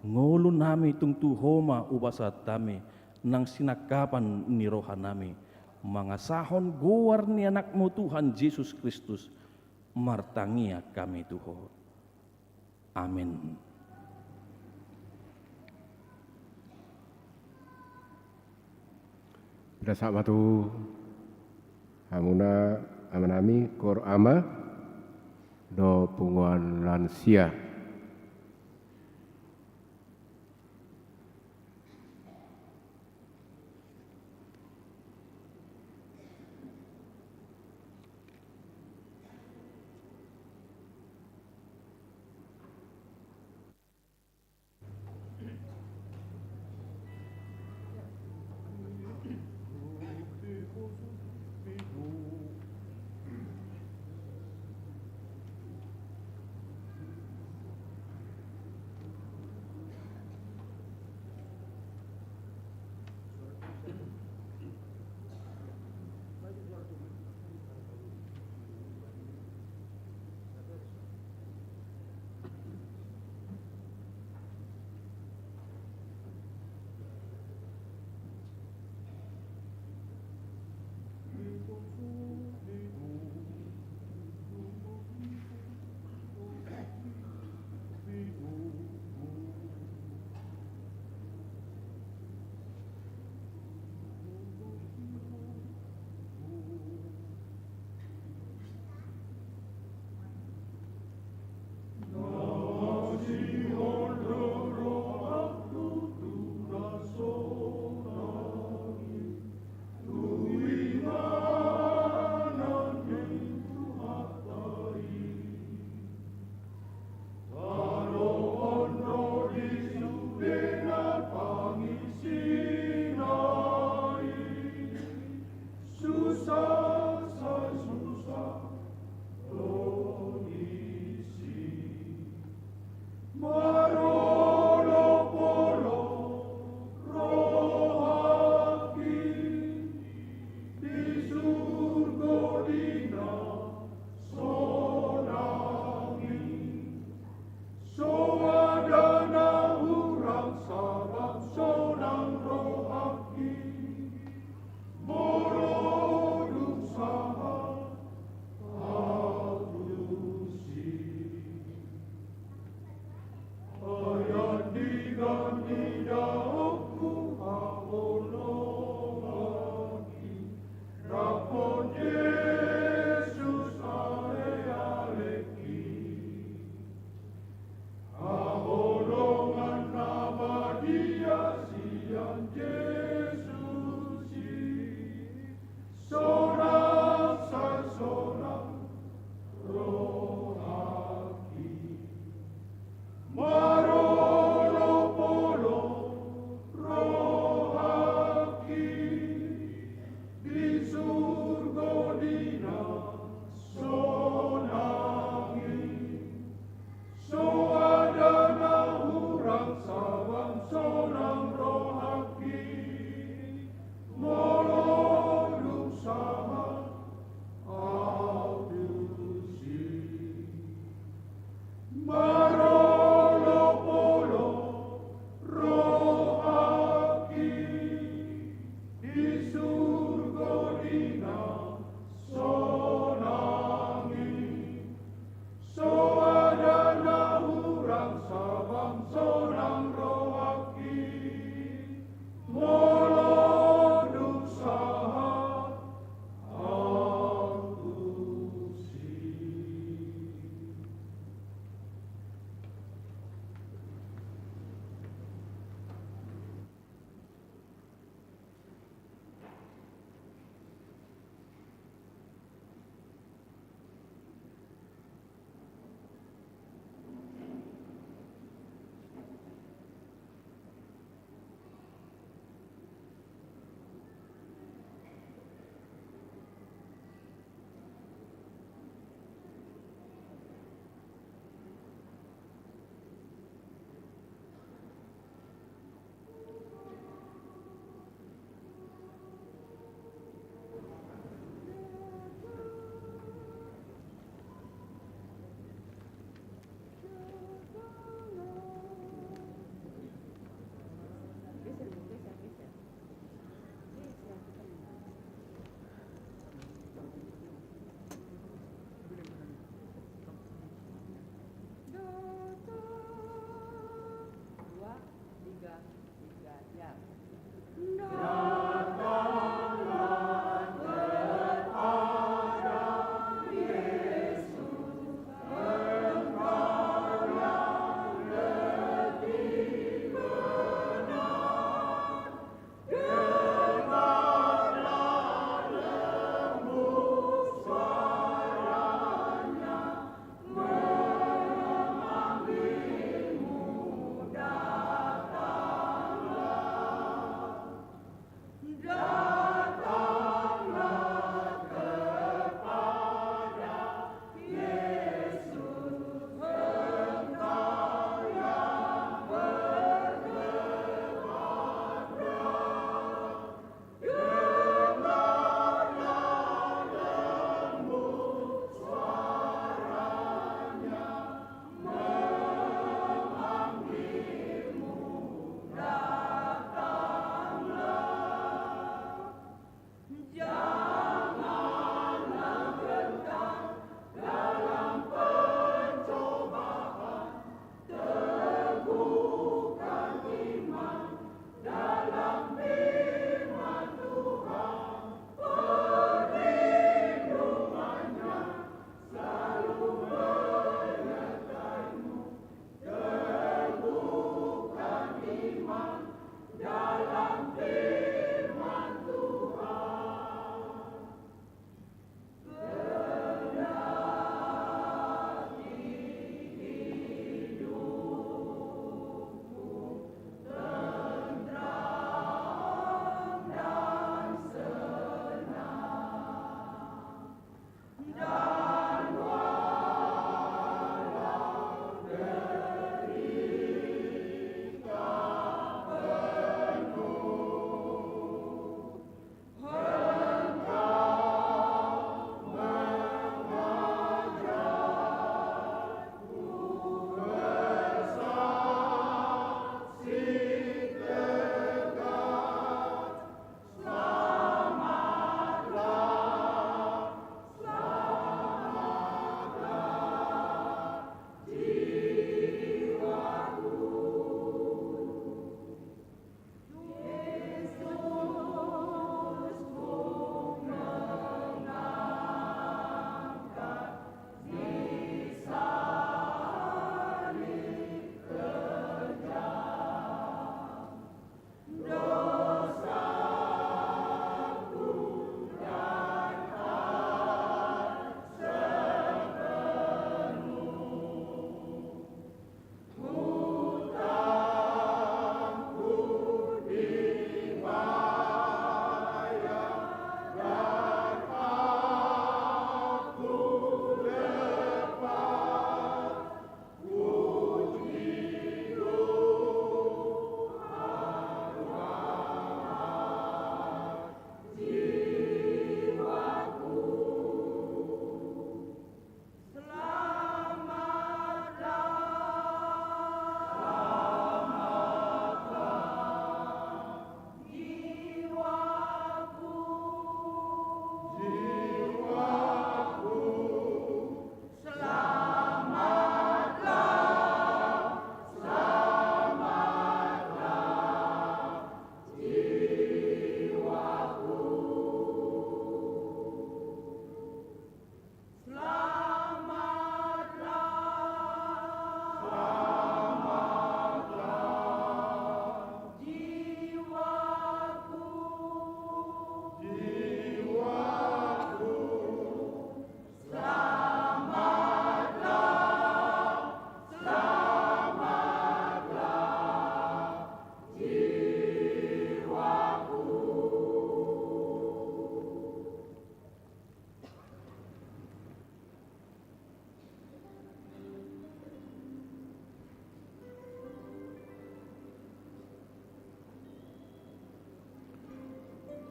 ngolu nami tung tu Ho ma hupasahat hami, nang sinangkapan ni roha nami, mangasahon goar ni Anakmu Tuhan Jesus Kristus, martangiang hami tu Ho. Amen. Pinasahat ma tu hamuna ama nami, koor ama dohot punguan lansia.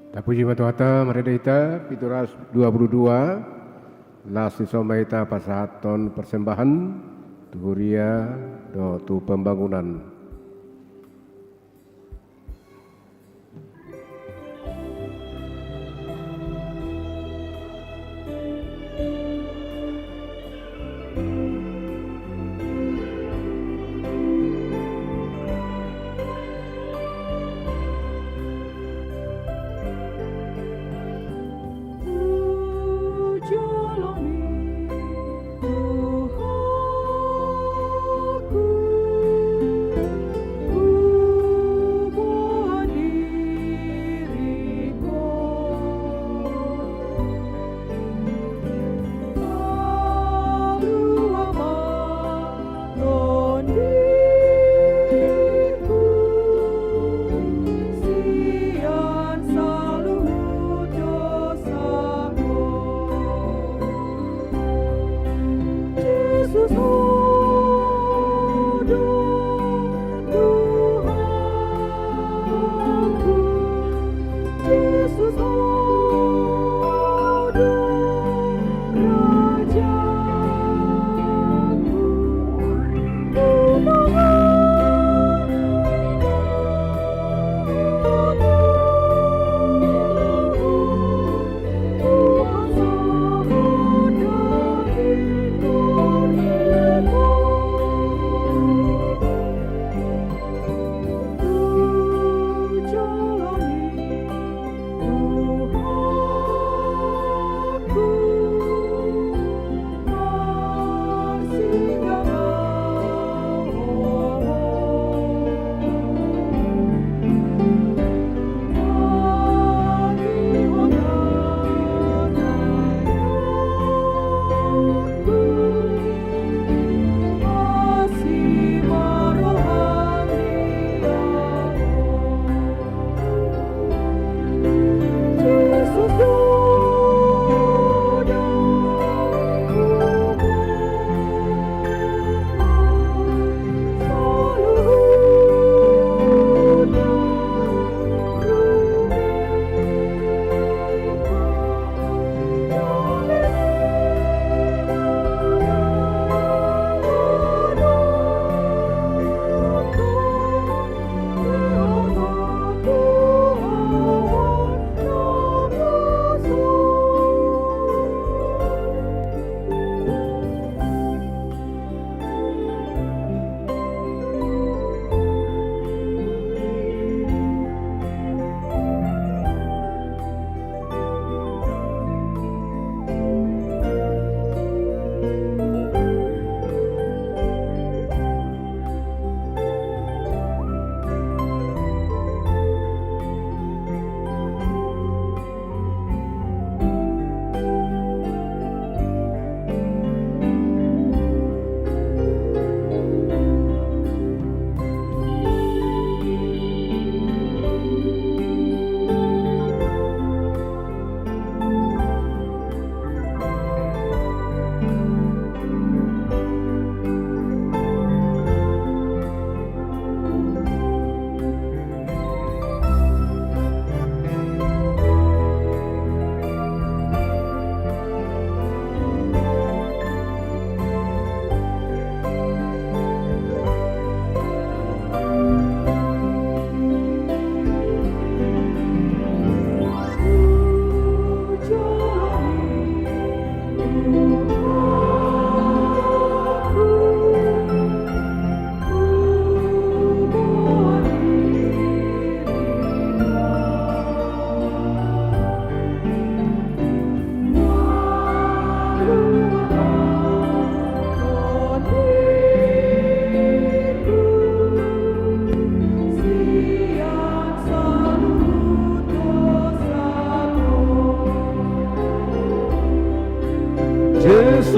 Tapuji ma Tuhanta, marende hita, pitu ratus dua puluh dua, laos dison ma hita pasahathon persembahan, tu huria, dohot tu pembangunan.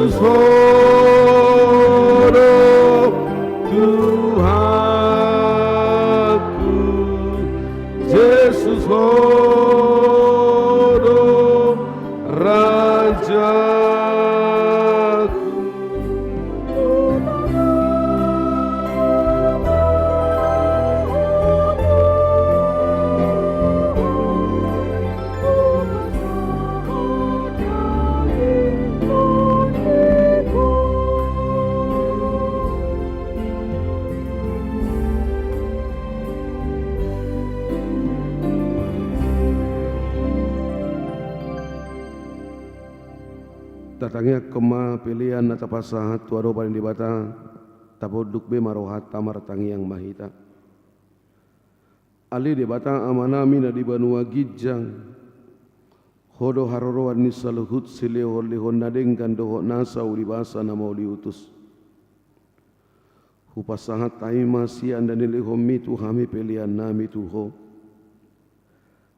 Jesus, Ho do Tuhanku, Jesus, Ho do Rajaku. Tatangiangkon ma pelean na tapasahat tu adopan ni Debata, taponduk be ma rohanta martangiang ma hita. Ale Debata Amanami na di banua ginjang, Ho do haroroan ni saluhut silehonlehon na denggan dohot nasa ulibasa na mauliutus. Hupasahat hami ma sian na nilehonMi tu hami peleannami tu Ho.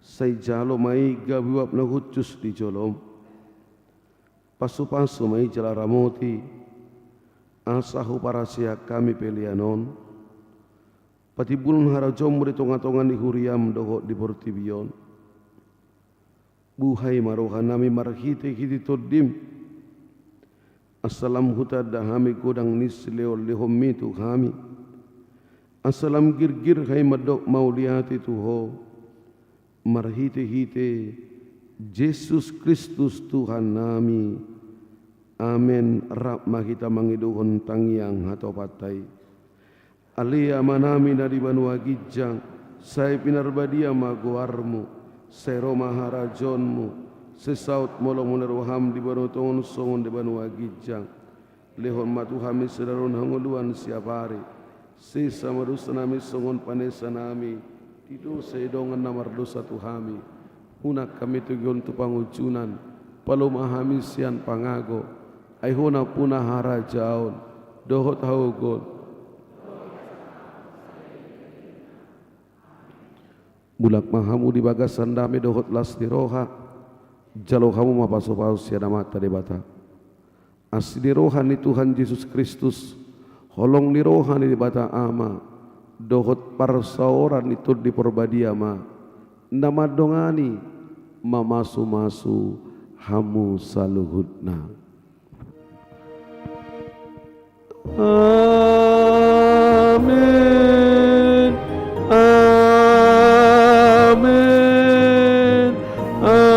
Sai jalo ma i gabe uap na hushus di joloM. Pasupasu ma i jala ramoti, asa huparaseak hami pelean on. Patimbulhon harajaonMu di tongatonga ni huriaM dohot di portibi on. Buhai ma rohanami marhitehite TondiM. Asa lam hutanda hami godang ni silehonlehonMi tu hami. Asa lam girgir hami mandok mauliate tu Ho. Marhitehite Jesus Kristus Tuhannami. Amen. Rap ma hita mangidohon tangiang hatopanta i. Ale Amanami na di banua ginjang, sai pinarbadia ma goarMu, sai ro ma harajaonMu, sai saut ma holongMu ni rohaM di banua tonga on songon di banua ginjang. Lehon ma tu hami sadari on hangoluan siapari. Sesa ma dosanami songon panesanami di dosa ni dongan na mardosa tu hami. Unang hami togihon tu pangunjunan. Paluah ma hami sian pangago. Ai Ho nampuna harajaon dohot hagogoon. Mulak ma hamu di bagasan dame dohot las ni roha. Jalo hamu ma pasupasu sian Amanta Debata. Asi ni roha ni Tuhan Jesus Kristus, holong ni roha ni Debata Ama, dohot parsaoran ni Tondi Parbadia ma na mandongani, mamasumasu hamu saluhutna. Amen. Amen. Amen.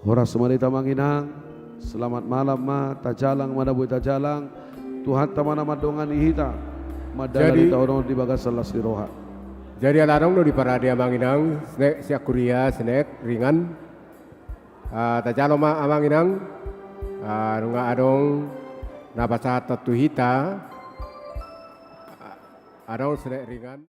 Horas ma di hita amang inang, selamat malam ma, tajalang ma na boi tajalang, Tuhanta ma na mandongani hita, mandalani taon on di bagasan las ni roha. Jadi ala adong do diparade amang inang, sinek sian huria, sinek ringan. Ah, tajalo ma amang inang, ah, nunga adong na pasahathon tu hita, ah, adong sinek ringan.